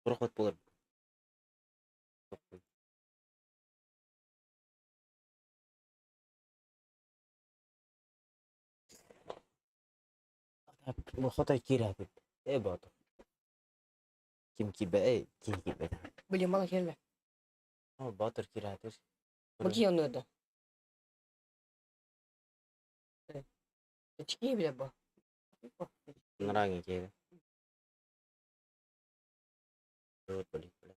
Проход буолар. Хотой киирээбит. Э боотур. Ким киирбэ э киһи киирбэтэ. Блин, мало келме. О, боотур киирээтир. Бу кии онно да. Ичи биле бу. Нраги киирэ. Вот, блин, бля.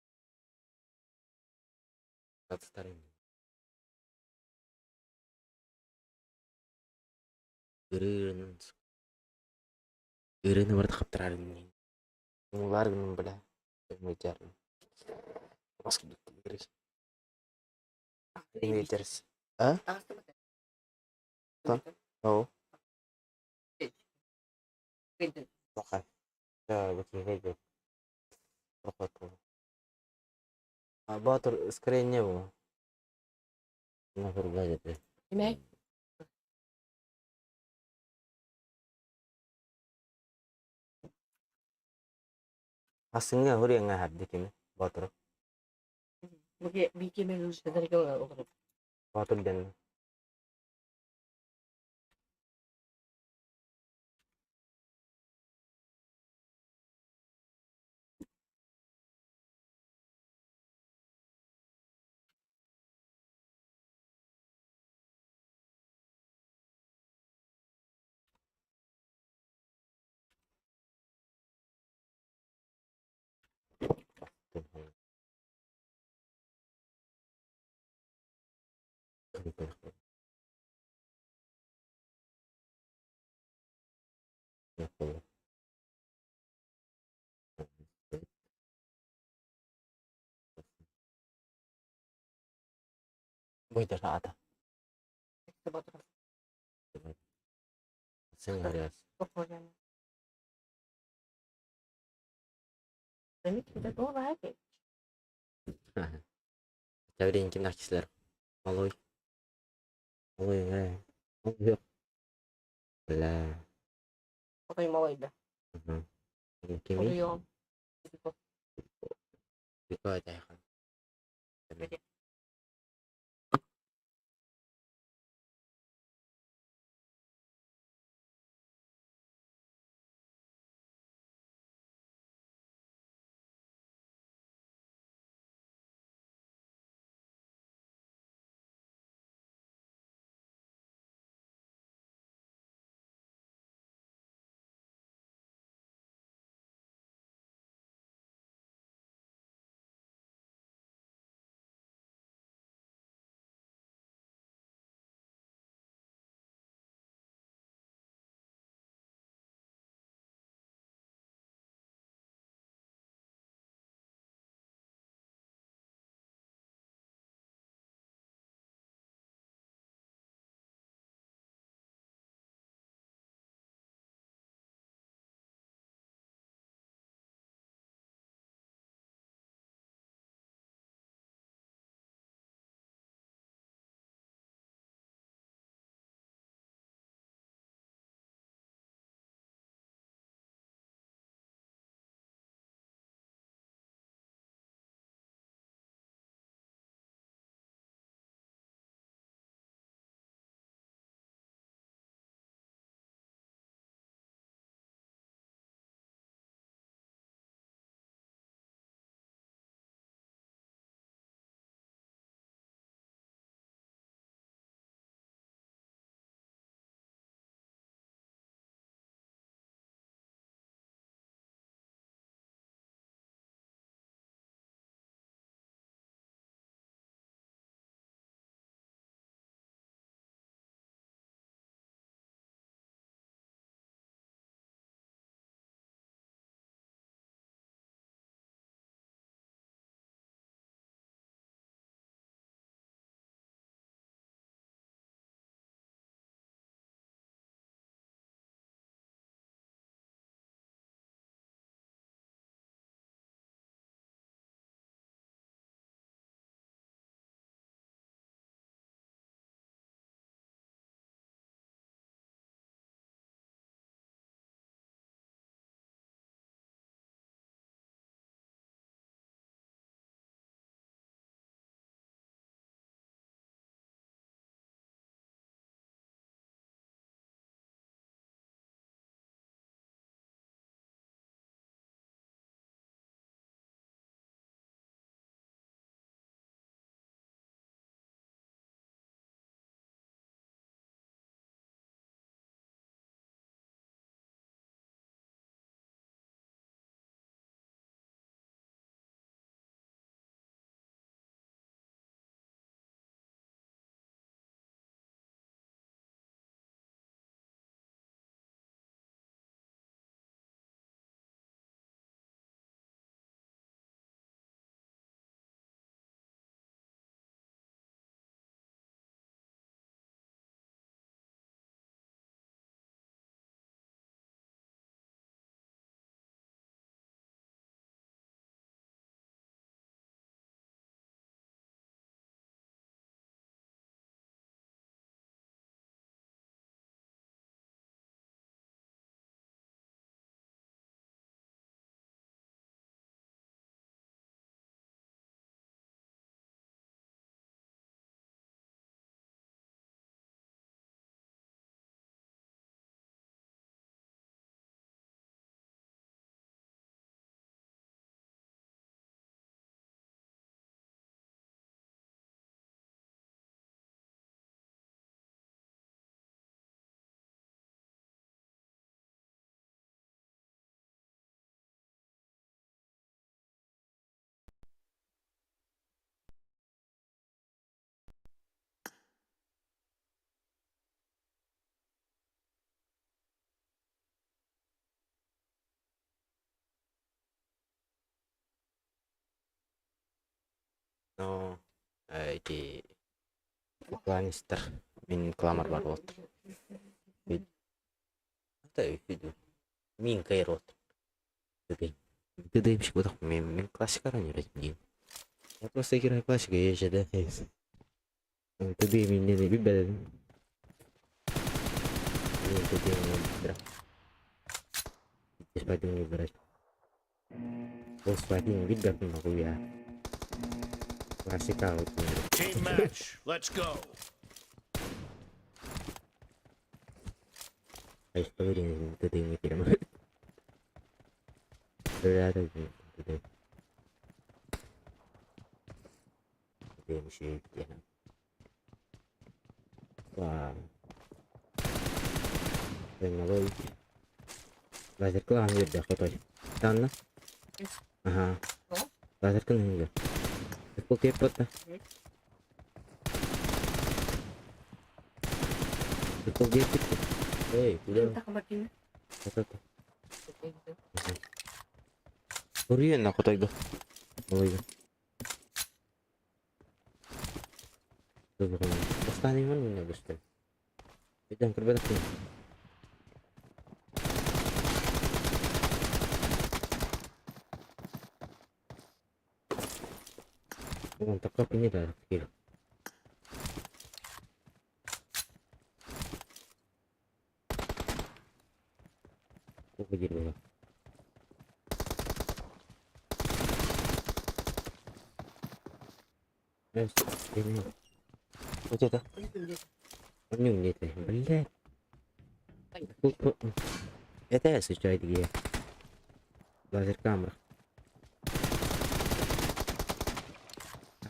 22 Ырыынын ырыаны барыта хаптарарын Улар гынан бля. А? Оо. А Боотур скорее не было. Имей? Ассыҥҥа уруйаҥҥа аһарды кими? Боотуру. Боотур диэн Буйдараата. Ким кишилер? Малой. Малой, э. Бля. Отой малой да. Кими? Оруйон. Бика. Но эти Ланнистер мин кламор бар буолтар. Мин кайрот. Ты даешь куда мин классика ранее диин. Я просто играю классика, я же да. Ты мин не билбедим. Ты выбирать. Господин билбеппин могу я. Классика вот. Team match. Let's go. А что ты не перемогу. Лазерка. Ага. Лазерка на Эй, куда? Вот это. Уруйан на хотойго. Олойго. Бастан иман меня бастан. Идан көрбөдөх. Вон такой не да, кир. Было. Вот это. Он не умеет, блядь. Это я случайно где. Лазер камера.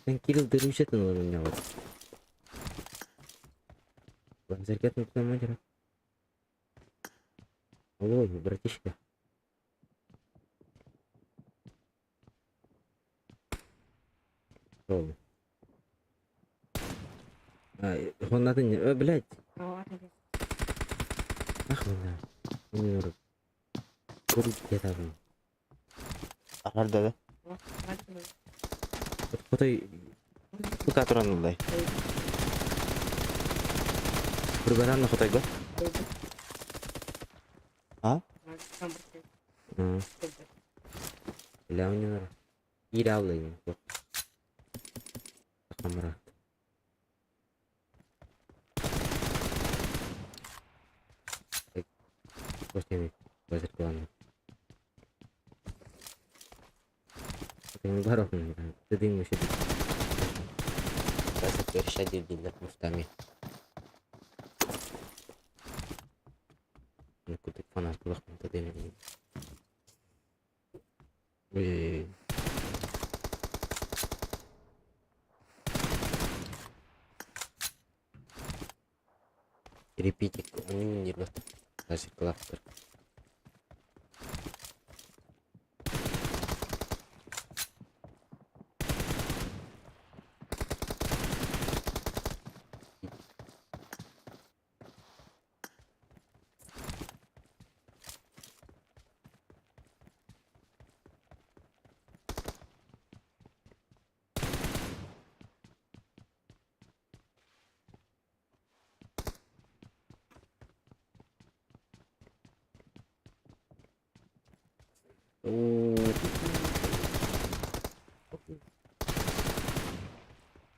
Атын Кирилл дырымшетін у меня вот. Лазер кет Алло, братишка. Шел. А, он надо не... блядь. Ах, бля. Не надо. Курить где-то. Арда, да? Хотой... Тука туранулдай. Kurbaran хотойго? А? Бля, у него... Ираулай. Камера. Кутик фанат булах тадым. Ой. Репитик, он не рот. Лазер кластер.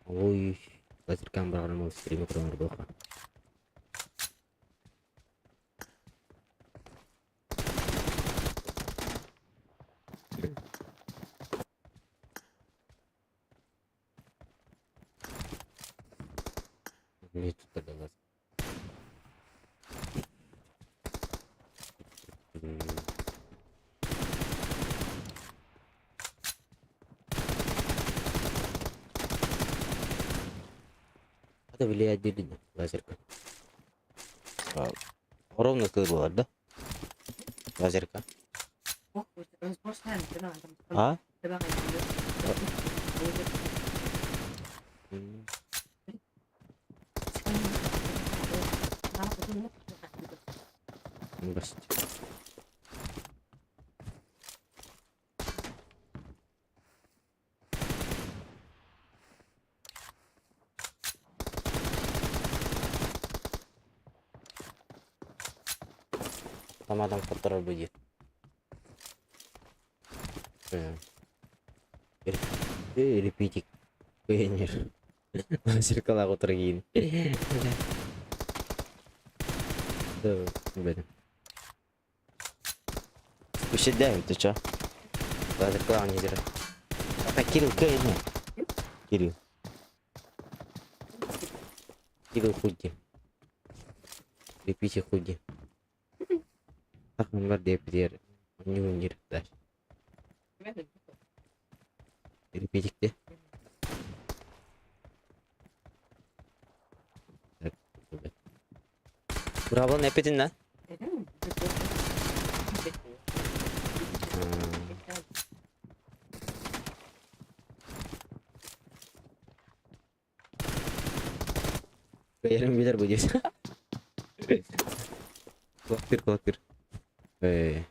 Ой, лазер камера мол стрим кроме боха. Не тут тогда лазер. Это влияет делить лазерка. Ровно было, да? Лазерка. А? Баст. Автоматом хотторор бу диир. Репетик. Кыйынньыр. Зеркалаах утары киин. Билбэтим. Үсүдэ бүтү чо. Зеркалаах ньидир. Кирилл кыйынньыр. Кирилл. Кирилл худи. Репетик худи. Тахмын бар диэппитигэр оонньуу да. Репетикте. Браво эппитин да? Кыайарын билэр бу диэс. Кулактыр, кулактыр. Э.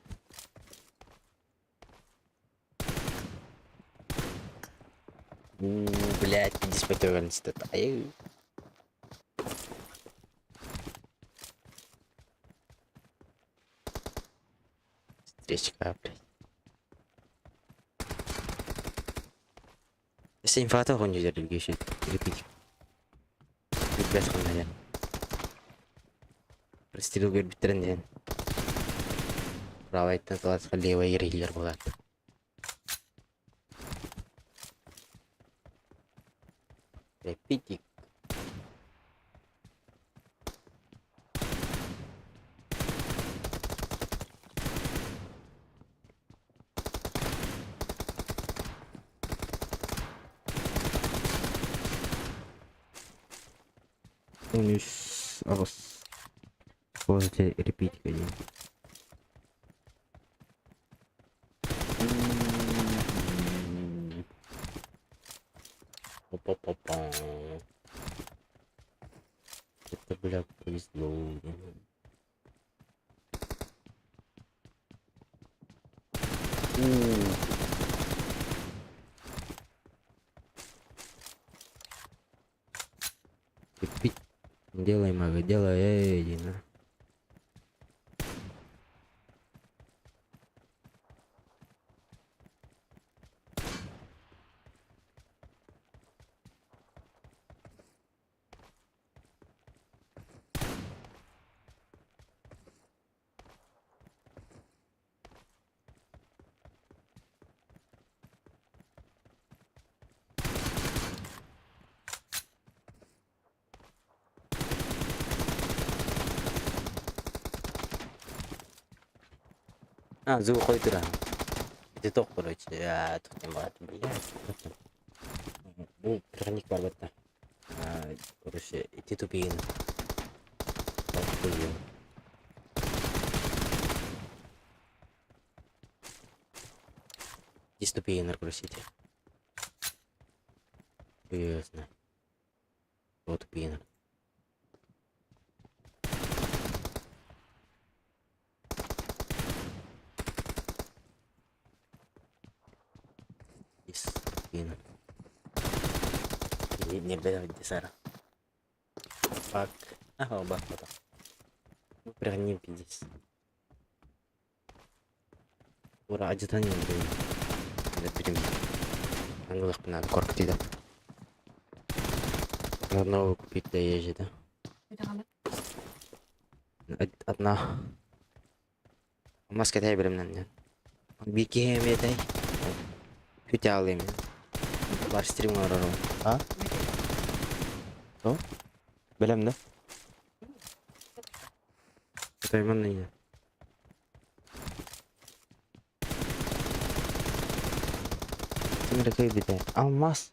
Блядь, диспетёрнс Ай. Встречка, блядь. Если инфата он не еще репетик. Билбэт ханна диэн. Прострел көрбүттэрин диэн. Правайтан салатка левая ириилэр буолаат. Репетик. Үс аҕыс возле репетика диэн. Па-па-па. Это, бля, повезло. Репит. Делай, мага, делай, эй, иди на. А, звук хойтура. Это тох, короче, а, тут не бывает, блядь. Бу переходник бар батта. Короче, ити тупиин. Здесь тупиин, короче, ити. Ясно. Вот тупиин. Здесь тупиин. Не бля, Бак. Ага, бак потом. Переходник здесь. Ура, адъютант блин. Ангелах надо корка да. Надо новую купить, да езжи, да. Одна. Маска тай билем Бики эме тай. Күтә алыйм. Бар стрим арарым. А? То? Билем да? Тайман не. Ким бите? Алмаз.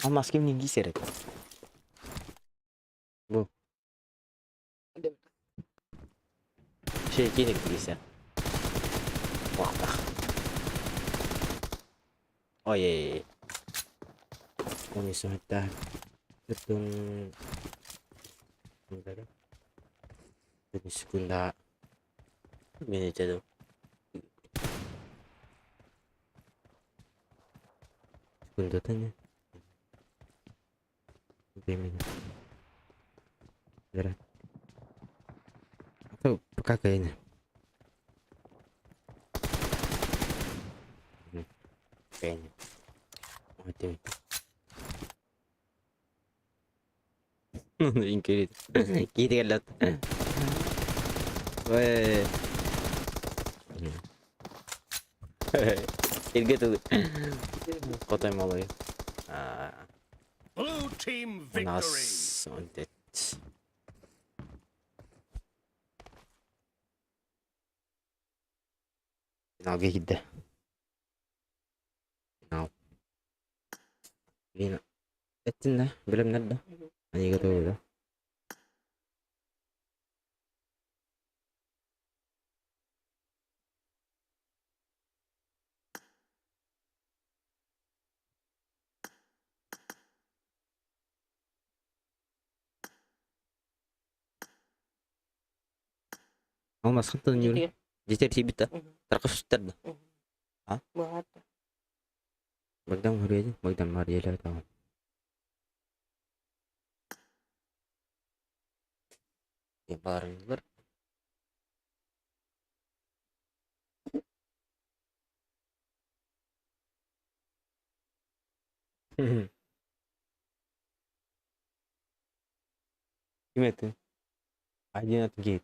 Алмаз кимнин кийсер Бу. Шей кийник кийсер. Вақтах. Ой. Оны сымытта. Бүтүн Бүтүн секунда. Мен этеди. Секунда тани. Времени. Зара. А то пока кайны. Kayaknya. Mati. Increíble. Кииргэллэт. Ой. Иргэ тыл. Котой малый. Blue team victory. Нас он дет. Финалга киирдэ. Финал. Блин, эттин да, билемнер да. Они готовы, да? Алмаз хантан юр. Жетер тибит да. Таркаш сүттер да. А? Быһаата. Богдан Хурьяди, Богдан Марьялер там. Барыңлар. Ким это? Один от гейт.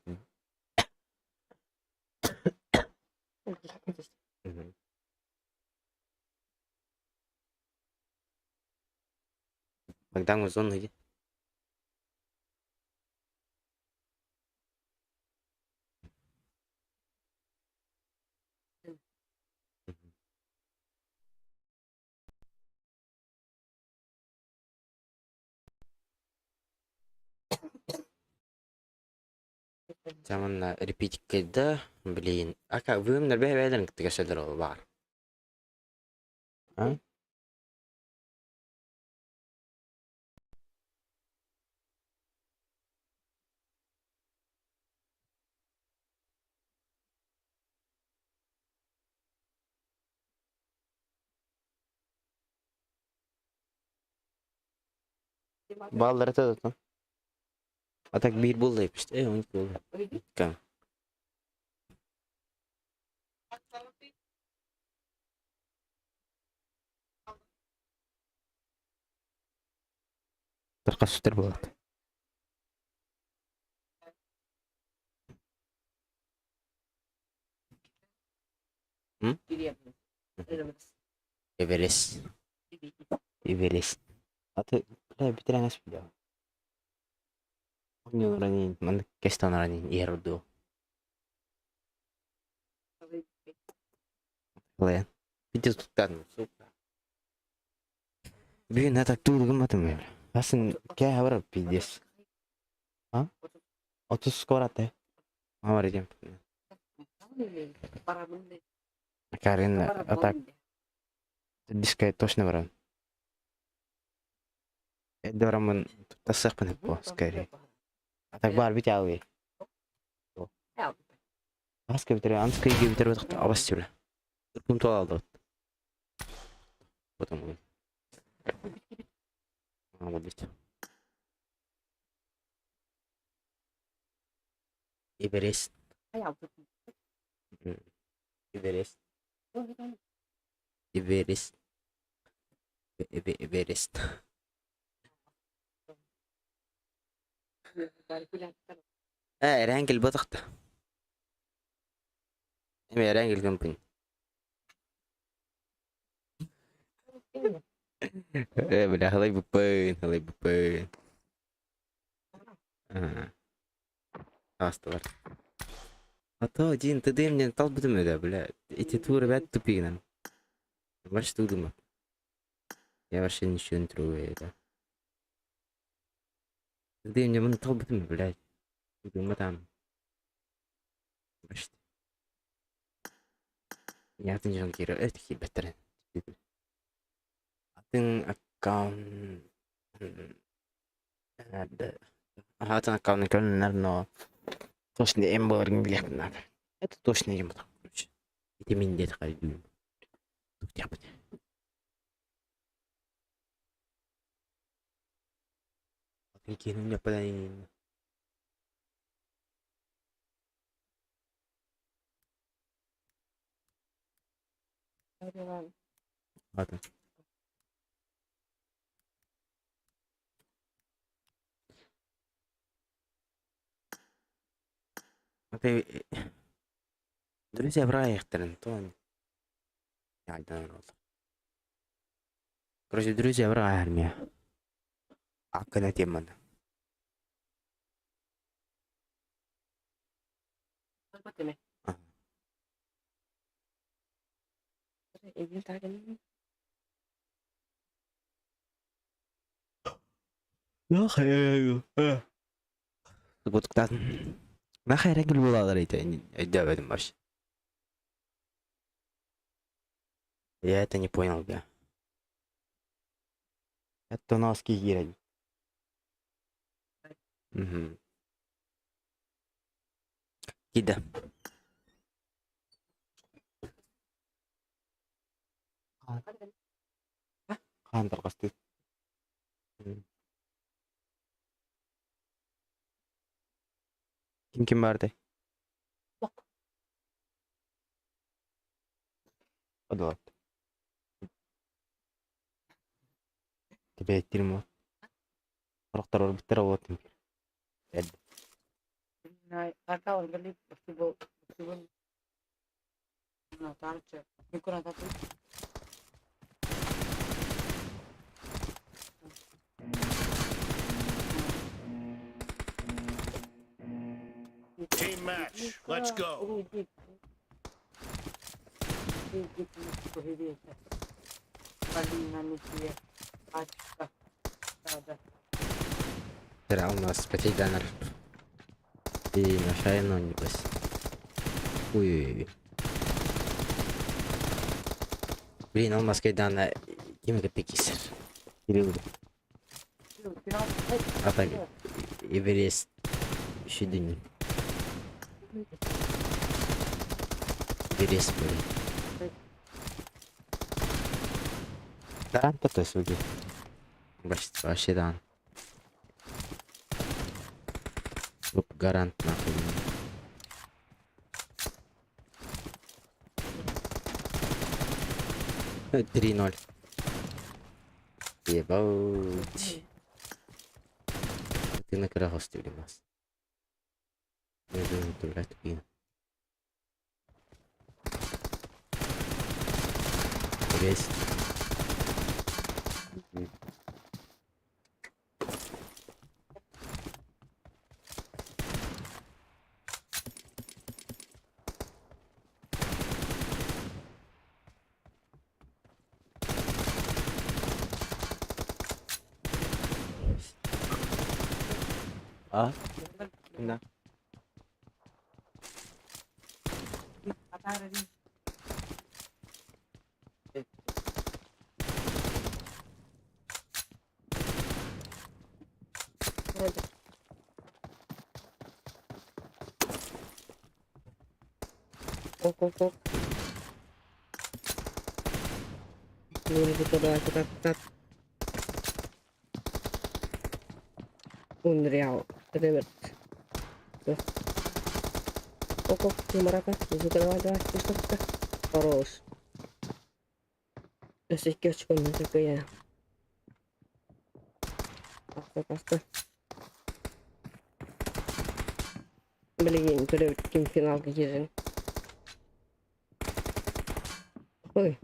Богдан Узон иди. Заманна репетиккэ блин. Ака вымнер бэйбэлэрин кытта кэсэлэр ол баар. А? Баллар это да. А так бир болды епишти. Э, 12 болды. Кам. Таркас сүтер болады. Эверест. Эверест. Аты, бля, битереңес бля. Онньонор маннык кэстонор иһэр дуу. Лэн. Видео туттан, сука. Блин, я так тур гымматым бля. Асын кээ бар пиздец. А? Отус скоро те. Амар идем. Карин, а так дискай точно баран. Эдорамын туттасыахпын эппо, скорее. А так бар бит алый. Аска битер, анска иге битер бит абас бля. Туркум туал алды. Потом. А, вот здесь. Эверест. Эверест. Эверест. Эверест. Э, Эрангел батахта. Эми Эрангел компани. Э, бля, халай бупын, халай бупын. Ага. Асталар. А то один ты дай мне тал бутым да, бля. Эти туры ребят тупые нам. Больше тут думаю. Я вообще ничего не трогаю, да. Ты мне мын тал бутым, блядь. Думаю там. Вообще. Я ты не кире, это хибетер. Атын аккаунт. Атын аккаунт, наверное, точно эмборинг надо. Это точно ему так, короче. Это мен де қайдым. Туктяпать. Прикинь, у меня подай. Ладно. Ты Друзья бырайыктарын тоон Короче, друзья армия. Аккына теманы. Нахайра буолалар өйдөөбөтүм вообще. Я это не понял, бля. Это носки киирэн. Угу. Кида. Хаан тарҕастыы. Ким ким баардай? Одуот. Тибээттиир муот. Сорохтор барбыттара уот Эд. Team match. Let's go. Вчера у нас потерянер. И нашайно небось. Ой. Блин, он маскайдана ким кисер. Кирилл. А так, Эверест. Щедынь. Эверест, блин. Да, то есть Вообще да. Гарант нахуй. 3-0. Ебать. Ты на крахости нас. Я думаю, блядь, тупина. Весь. А? Да. Ок, ок, ок. Давай, так, так. Unreal. Ребят. Ок, ок, Марака. Давай, давай, что, что, Хорош. Өссө очкону такая. Аста, аста. Блин, ким финалга киирэн. Ой.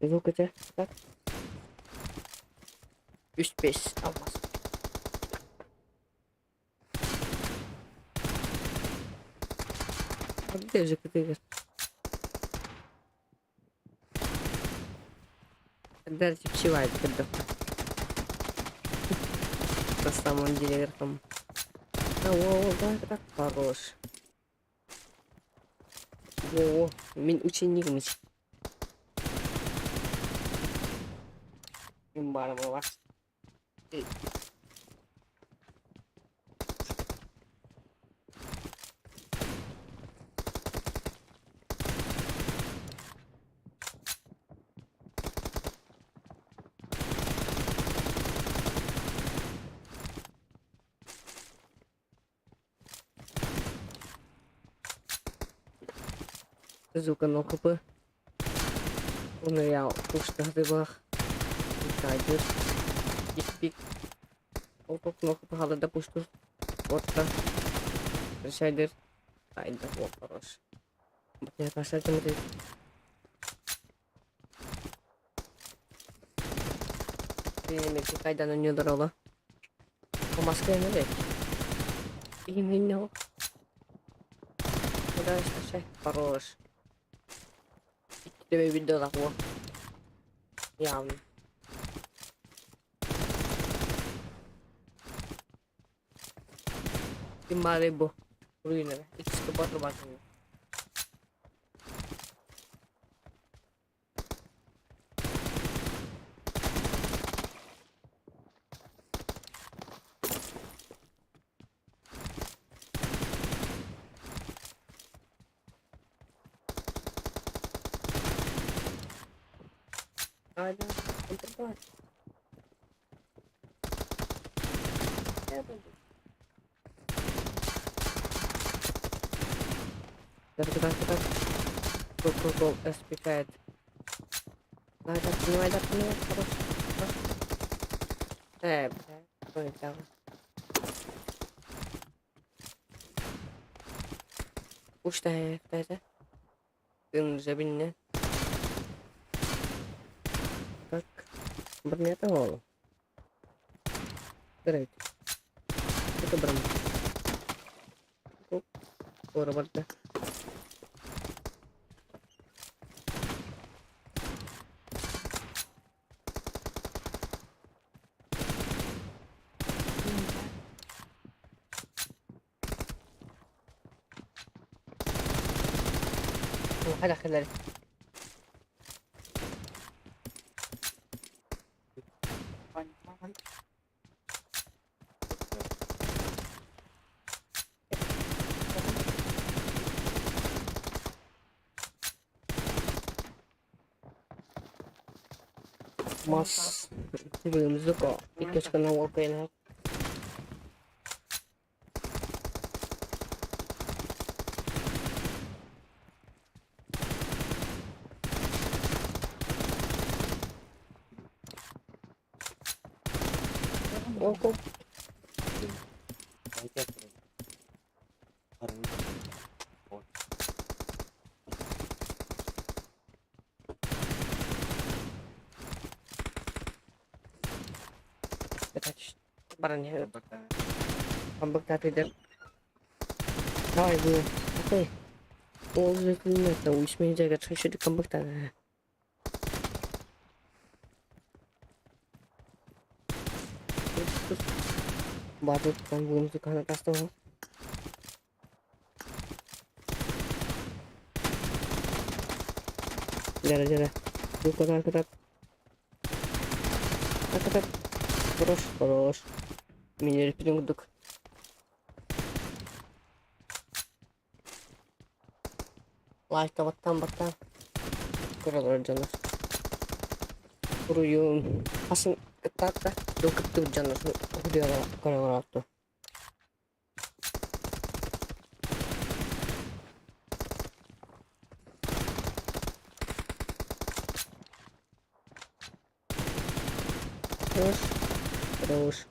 Звук это так. 3-5 алмаз. А где же ты? Когда пчела когда На самом деле там. О, да, так хорош. О, мин ученик Мин барым вас. Звука 0 хп. Уна устаһытыбах Кайдыр Испик Ол кнопка да пуштур Отта Решайдыр Айда о хорош. Я пошел там. Кайдан өнүдөрөлө. Маска эмне Именно. Куда хорош. Тебе видео такого. Явно. Имаребо. Руинер. Икс 4 батын. Ada tempat. Так, так, так. Go, go, go. SP5. Давай, так, поднимай, да, поднимай. Хорош. Бля, полетел. Уж это. Ты Так. Бронята голову. Great. Это броня. Скоро барда. هذا خلال Мас вымзуко. Иккечка на волкайна. Око. Баран Камбэк Давай, вы. Окей. Ол жетілмеді. Уисмен жайга чашыр камбэк Барлық музыканы тастауға. Жара, жара. Звук так. Так, так. Хорош, хорош. Меня репетингдук. Лайка баттан баттан. Көрөлөр жанар. Уруйун. Асын кыттаатта. Докутту жанар. Көрөлөр Хорош. Хорош.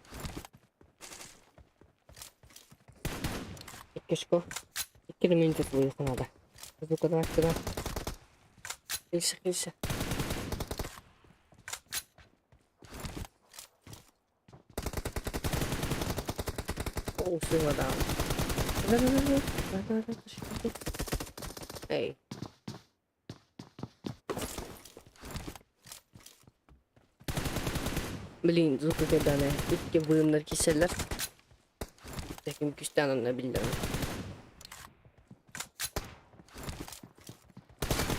Иккешко. Икки минут надо. Звука давай сюда. Хилься, хилься. О, сила, да. Да, да, да, да. Да, да, да. Эй. Блин, звук кайданы. Икки быымнар киселлер. Таким күстән билдем.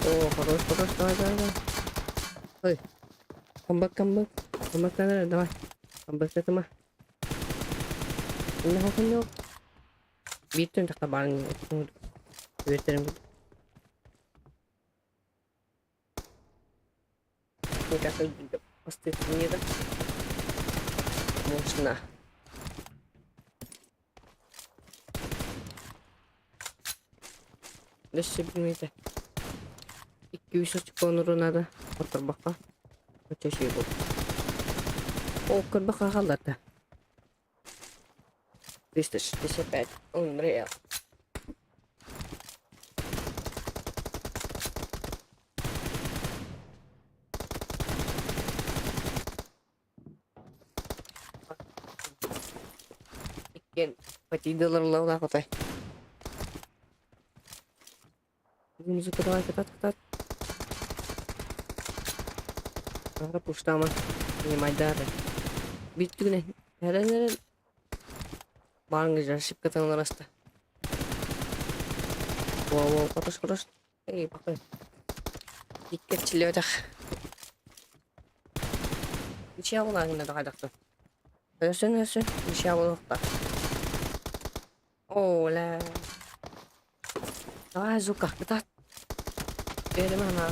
О, хорош, хорош, давай, давай, давай. Ой. Камбэк, камбэк. Камбэк надо, давай. Камбэк это Не хокуньо. Биттен такта барын. Биттен. Мне кажется, посты не да. Можно. Дөссө билмейте. Күүс очконуру надо. Отторбоххо. Оччо үчүгэй буолуо. О, көрбөххө хаалларда. 365. Unreal. Иккиэн патидалар отой. Музыка давай катат катат. Ага пуштама. Принимай дары. Бүттүгүнэ. Эрэн эрэн. Барыңыз ошибка таҥнараста. Во во хорош хорош. Эй, бакы. Иккечилиэтэх. Ничья буолааҥҥына да хайдахтын. Өсөн өсө ничья буолуохтаах. Оо, ля. Давай, Зука, кытаат. Биэримэ анаа.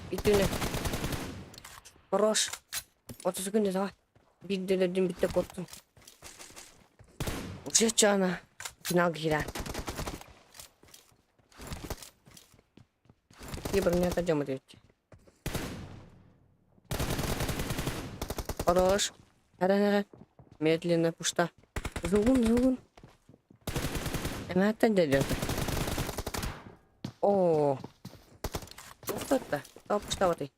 Итини. Хорош. 30 секунда давай. Биирдэ өлөрдүм бүттэ куоттум. Уже чана. Финал киирэ. Икки бронята дьоммут эбит. Хорош. Эрэн эрэн. Медленно пушта. Зугун зугун. Эмээттэн дьадьата. Оо. Туохтатта? Тоҕо пуштабатый?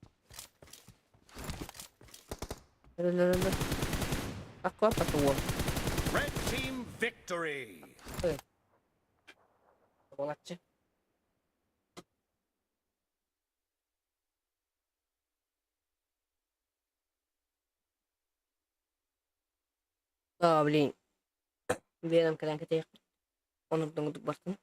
Өлөр-өлөр. Аккуаппата уол. Red team victory. Буолаччы. Да, блин. Биэрэм кэлэн кэтэйэхпит. Онурдуҥ бартын.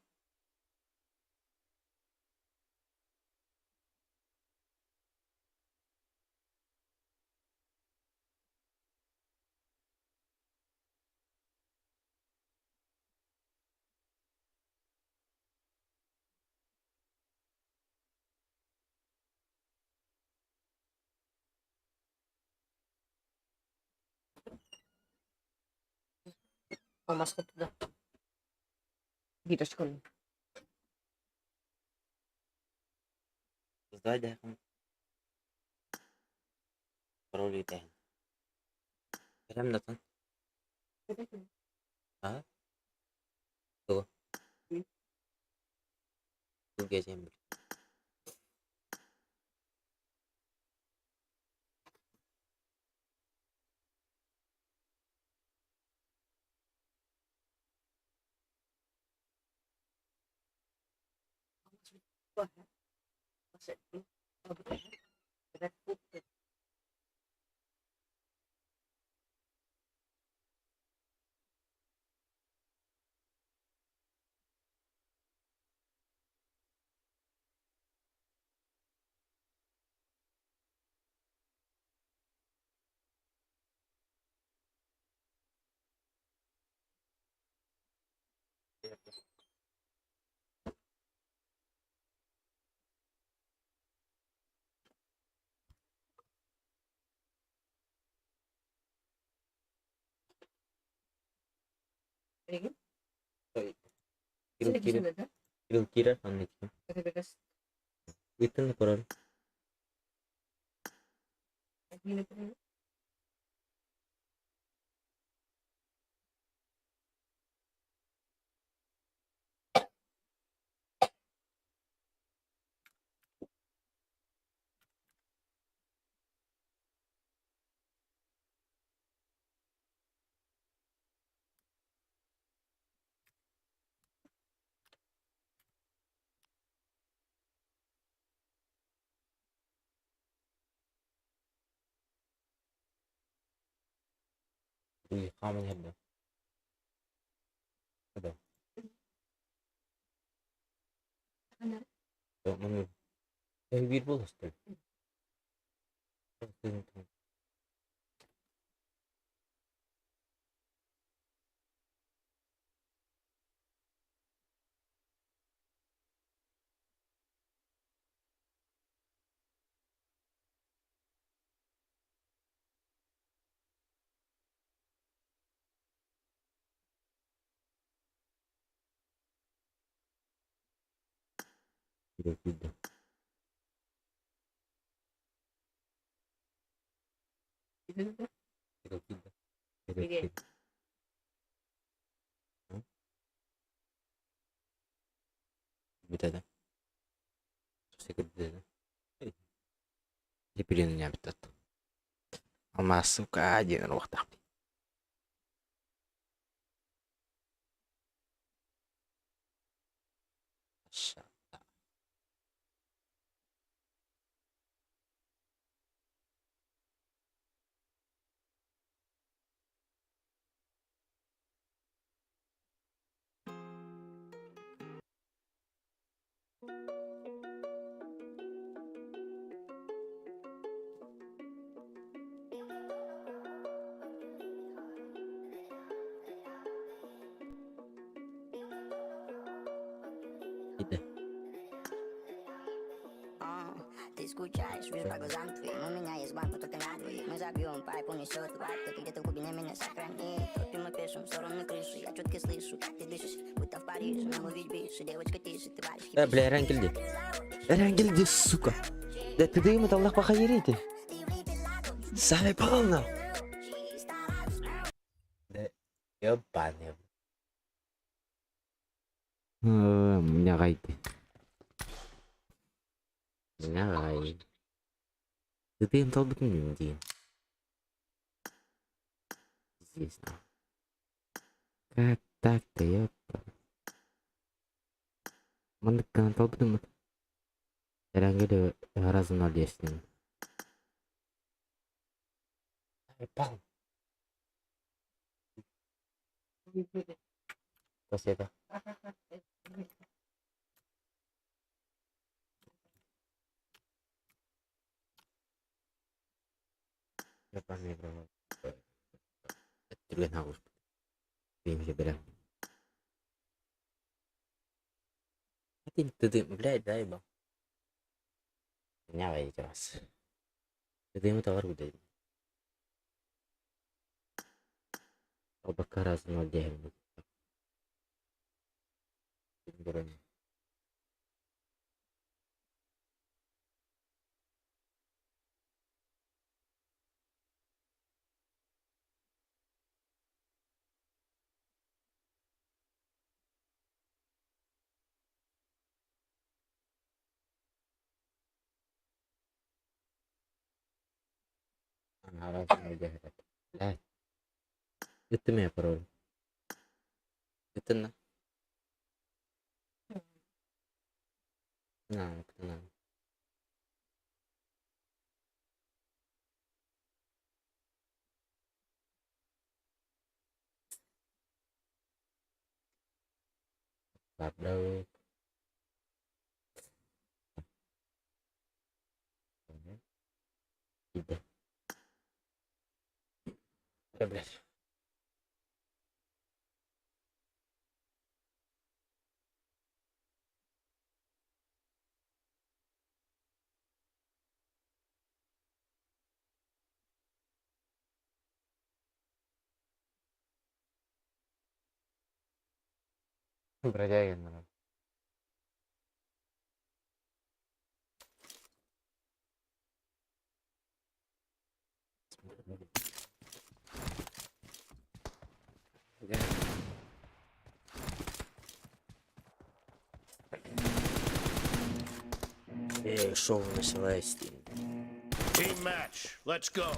Алмаз туда. Биир очкону. Сдай дэһэҕин. Пароль ыытаһын. Кэлэм датан. А? Тугу? Тугу диэн бил. Кирилл Кирилл Кирилл Кира анны Ыытын пароль. Уй, хааман иһэрдэ. Хада. Маны биир буоластар. Киирдэ. Киирдэ. Бүтэ да. Дипилин бүттэ. Алмаас сука диэн уруохтаахпын. Иди. Ты скучаешь, вижу по глазам твоим. У меня есть банка только на двоих. Мы забьем, пайп унесет вайп. Ты где-то в глубине меня сохрани. Топим и пешим в сторону крыши. Я четко слышу, как ты дышишь, будто в Париже. Нам увидеть биш, девочка тише, ты варишь. Э, бля, Эрен кэллэ. Эрен кэллэ, сука. Да ты дымы Аллах бахайрите. Самый полно. Да, ёбаный. Мунньаҕай дии. Мунньаҕай. Ытыым талбытын дии. Известно. Как так-то, ёпта. Маннык гынан талбытым. Эрэнгели раза ноль десять. Пал. Спасибо. Түргэн хаҕыспыт. Бэйэм Блядь, дай бог. Вас. Тыдымы товар гудай. Албакка раз ноль десять. Бронь. Раз ноль десять. Блядь. Это меня пароль. Это на. На, это на. Phạt đâu. Иди. Да, блядь. Бродяги, наверное. Эй, шоу началось. Team match. Let's go.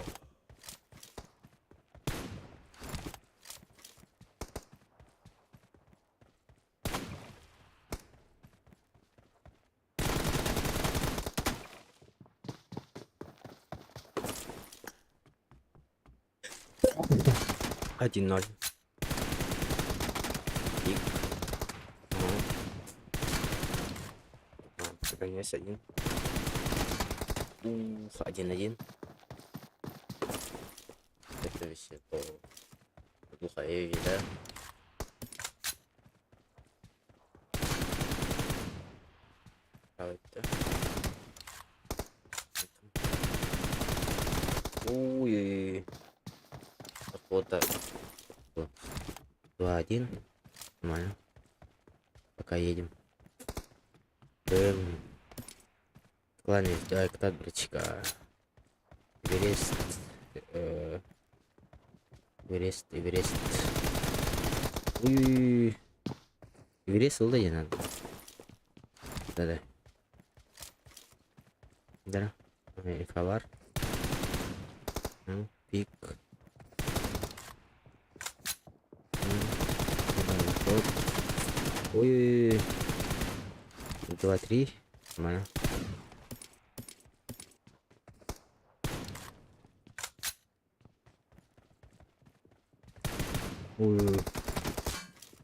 1-0. Пик. Наконец один. Уф, 1-1. Это все по глухая, да? Давайте. Ой. Охота. 2-1. Нормально. Пока едем. Эм. Кланяюсь, давай кытаат братчика. Эверест, э, Эверест, Эверест. Уй, Эверест ылла диэн надо. Да-да. Да. Инфа Пик. Ой, два, три. Нормально. Ой,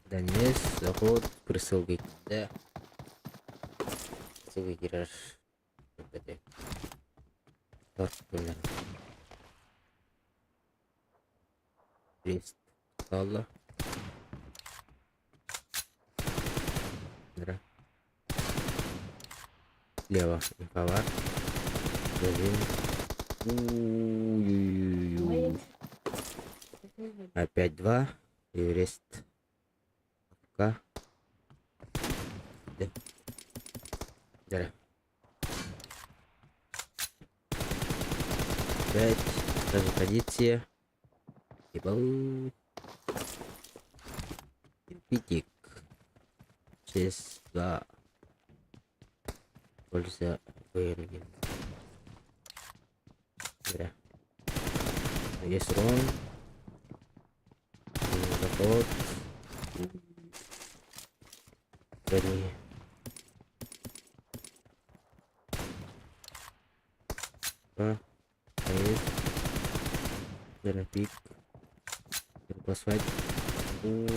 Донец, заход, присылга да. Присылга кирер. Крест. Алла. Да. Слева инфовар. Один. Ой-ой-ой. Опять два. Эверест. К. Д. Да. Пять. Даже позиция. Ебал. Пятик. Шесть, два. Польза ВМГ. Зря. Есть урон. Заход. Три. Два. Есть. Пик. Послать. У,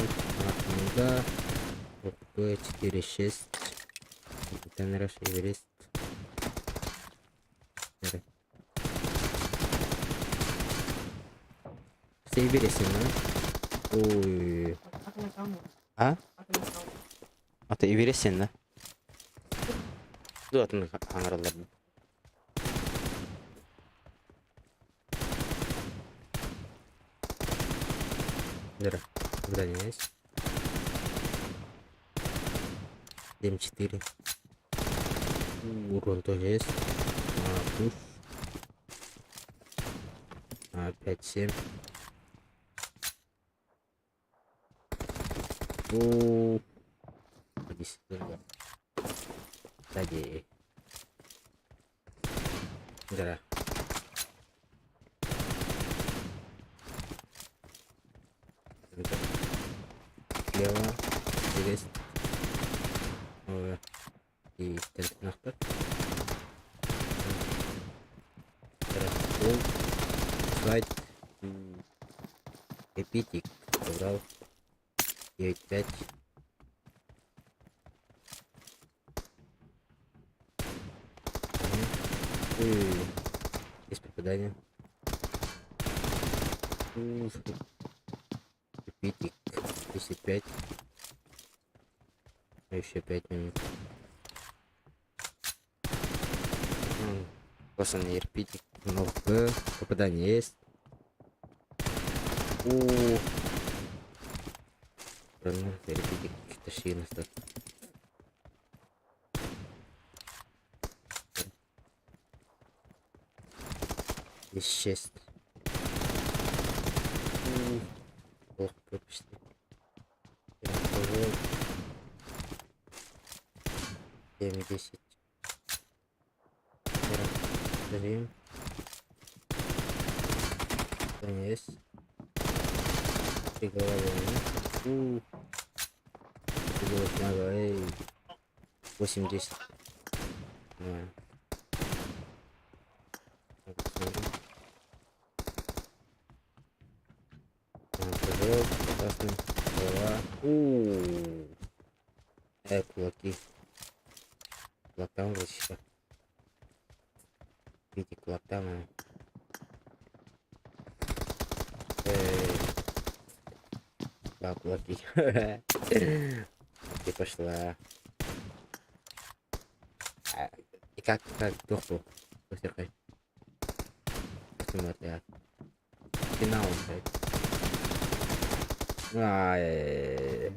да. 4, 6. Капитан Раш, Эверест. Все Эверест, да? Ой. А? Ата Эверест, да? Ду атын аңыралар. Дыра. Задание есть? 7-4. Урон тоже есть. А, пуш. А, 5-7. О, 10 Сзади. Да. Слева. Здесь. И тентнахтар. Пол. Слайд. Эпитик. Забрал. 9-5. Ой, есть попадание. Уф. Эпитик. 10-5. Еще 5 минут. Посланный эрпитик. Много. Попадание есть. У. Эрпитик. Тащи нас так. Здесь 6. Плохо почти. 7, 10. 3. Есть. Три головы. У. Делать надо, эй. 8, 10. Давай. Прыжок, красный, голова. У. Кулаки. Кулакам защита. Видите, кулакам. Эй. Да, кулаки. Ты пошла. И как, как, тухту. Посеркай. Посмотри. Финал, блядь. Ай,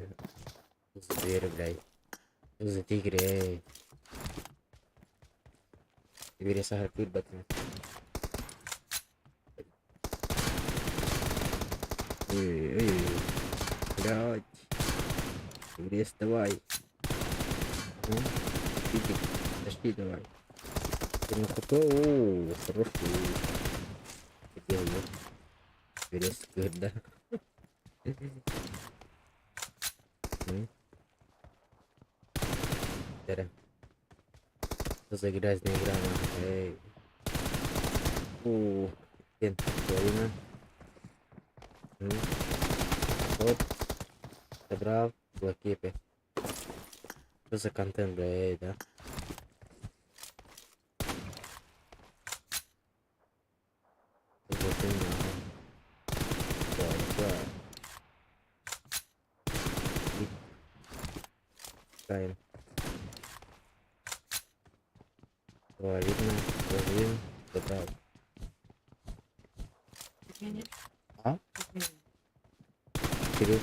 зверь, блядь. За тигры, эй. Биирэ саһар кыырбатын. Ой, ой, блядь. Грес, давай. Ну, иди, подожди, давай. Ты на хп, о, хороший. Где его? Грес, да. Эрэ. Что за грязная игра, нахуй, эй. У, Кен, половина. Оп. Забрал. Блокипе. Что за контент, бля, эй, да? Вот именно. Да, да. Каин. Два видно, один, забрал. А? Кирилл.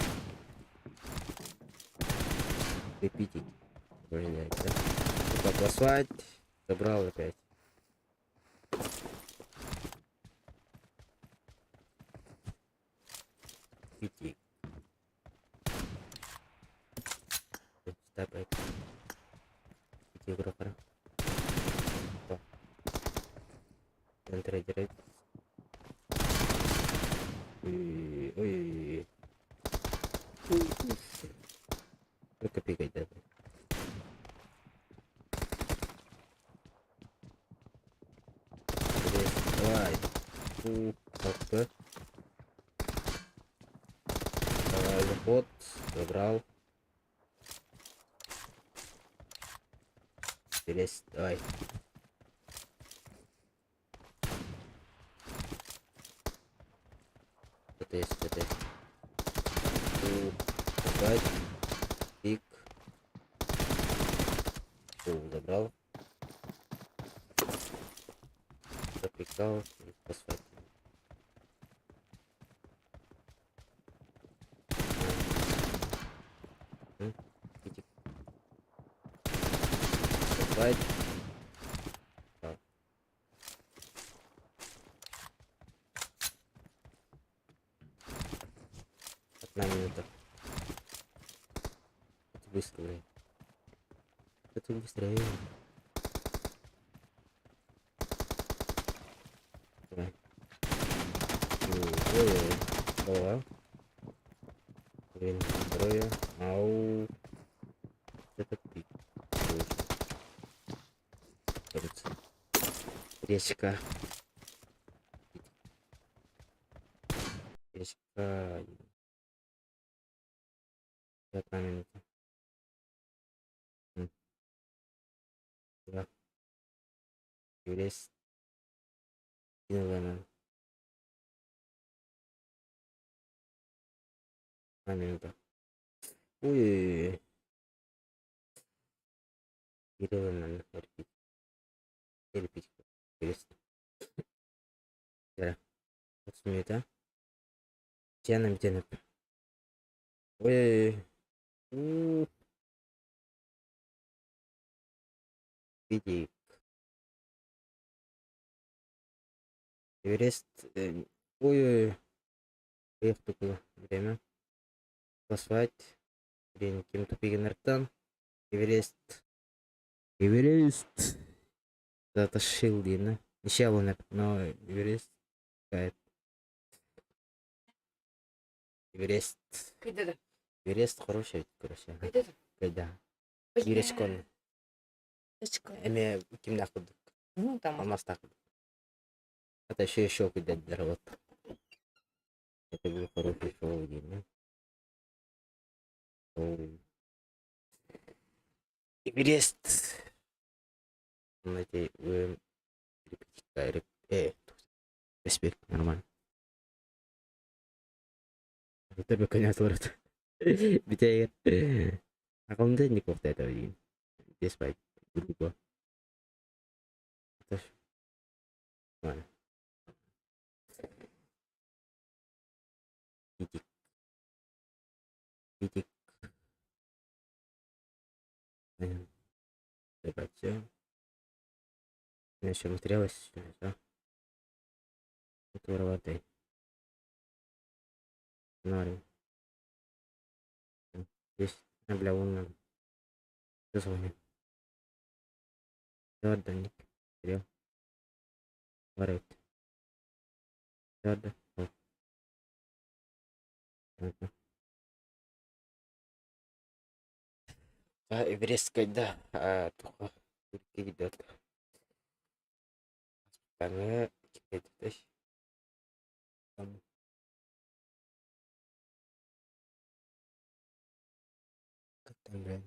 Репитик. Блядь, да? Сука, Забрал опять. Питик. Stop it. Видеографер. Трейдер. Ой, ой, ой. Только пикать, да. Давай. У, Давай, заход. Забрал. Перес, давай. Это есть, это есть. У, опять. Пик. У, забрал. Запикал. Посвать. Давай. Так. Одна минута. Это быстро, блядь. Это быстрее. Давай. Ой, голова. Блин, здоровье. Ау. Это пик. Кажется. Речка. Речка. Одна минута. Два. Юрис. Одна минута. Ой. Кирилл, Repeat. Repeat. 30 минута. Тянем, тянем. Ой. У. Видик. Эверест. Ой-ой. Поехал время. Послать. Блин, кем тупигенертан. Эверест. Эверест. Затащил Дина. Еще но Эверест. Эверест. Когда? Эверест хороший, короче. Когда? Когда? Эверест Точка. Эме кимнээх курдук. Ну, там. Алмастаах курдук. Это еще еще куда вот. Это был хороший шоу, Дина. Эверест. Знаете, респект, нормально. Это конец лорд. Битәйгер. Акылымда не кофта это один. Здесь грубо. Это ж... Ладно. Питик. Питик. Давайте. Еще материалы да? Туороватай. Норм. Здесь, бля, вон Звонит. Jordan. Барыт. Jordan. Эверест кайда идет. Там Как там, блядь?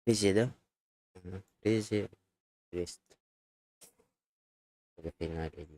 Везде, да? Везде. Эверест. Финале.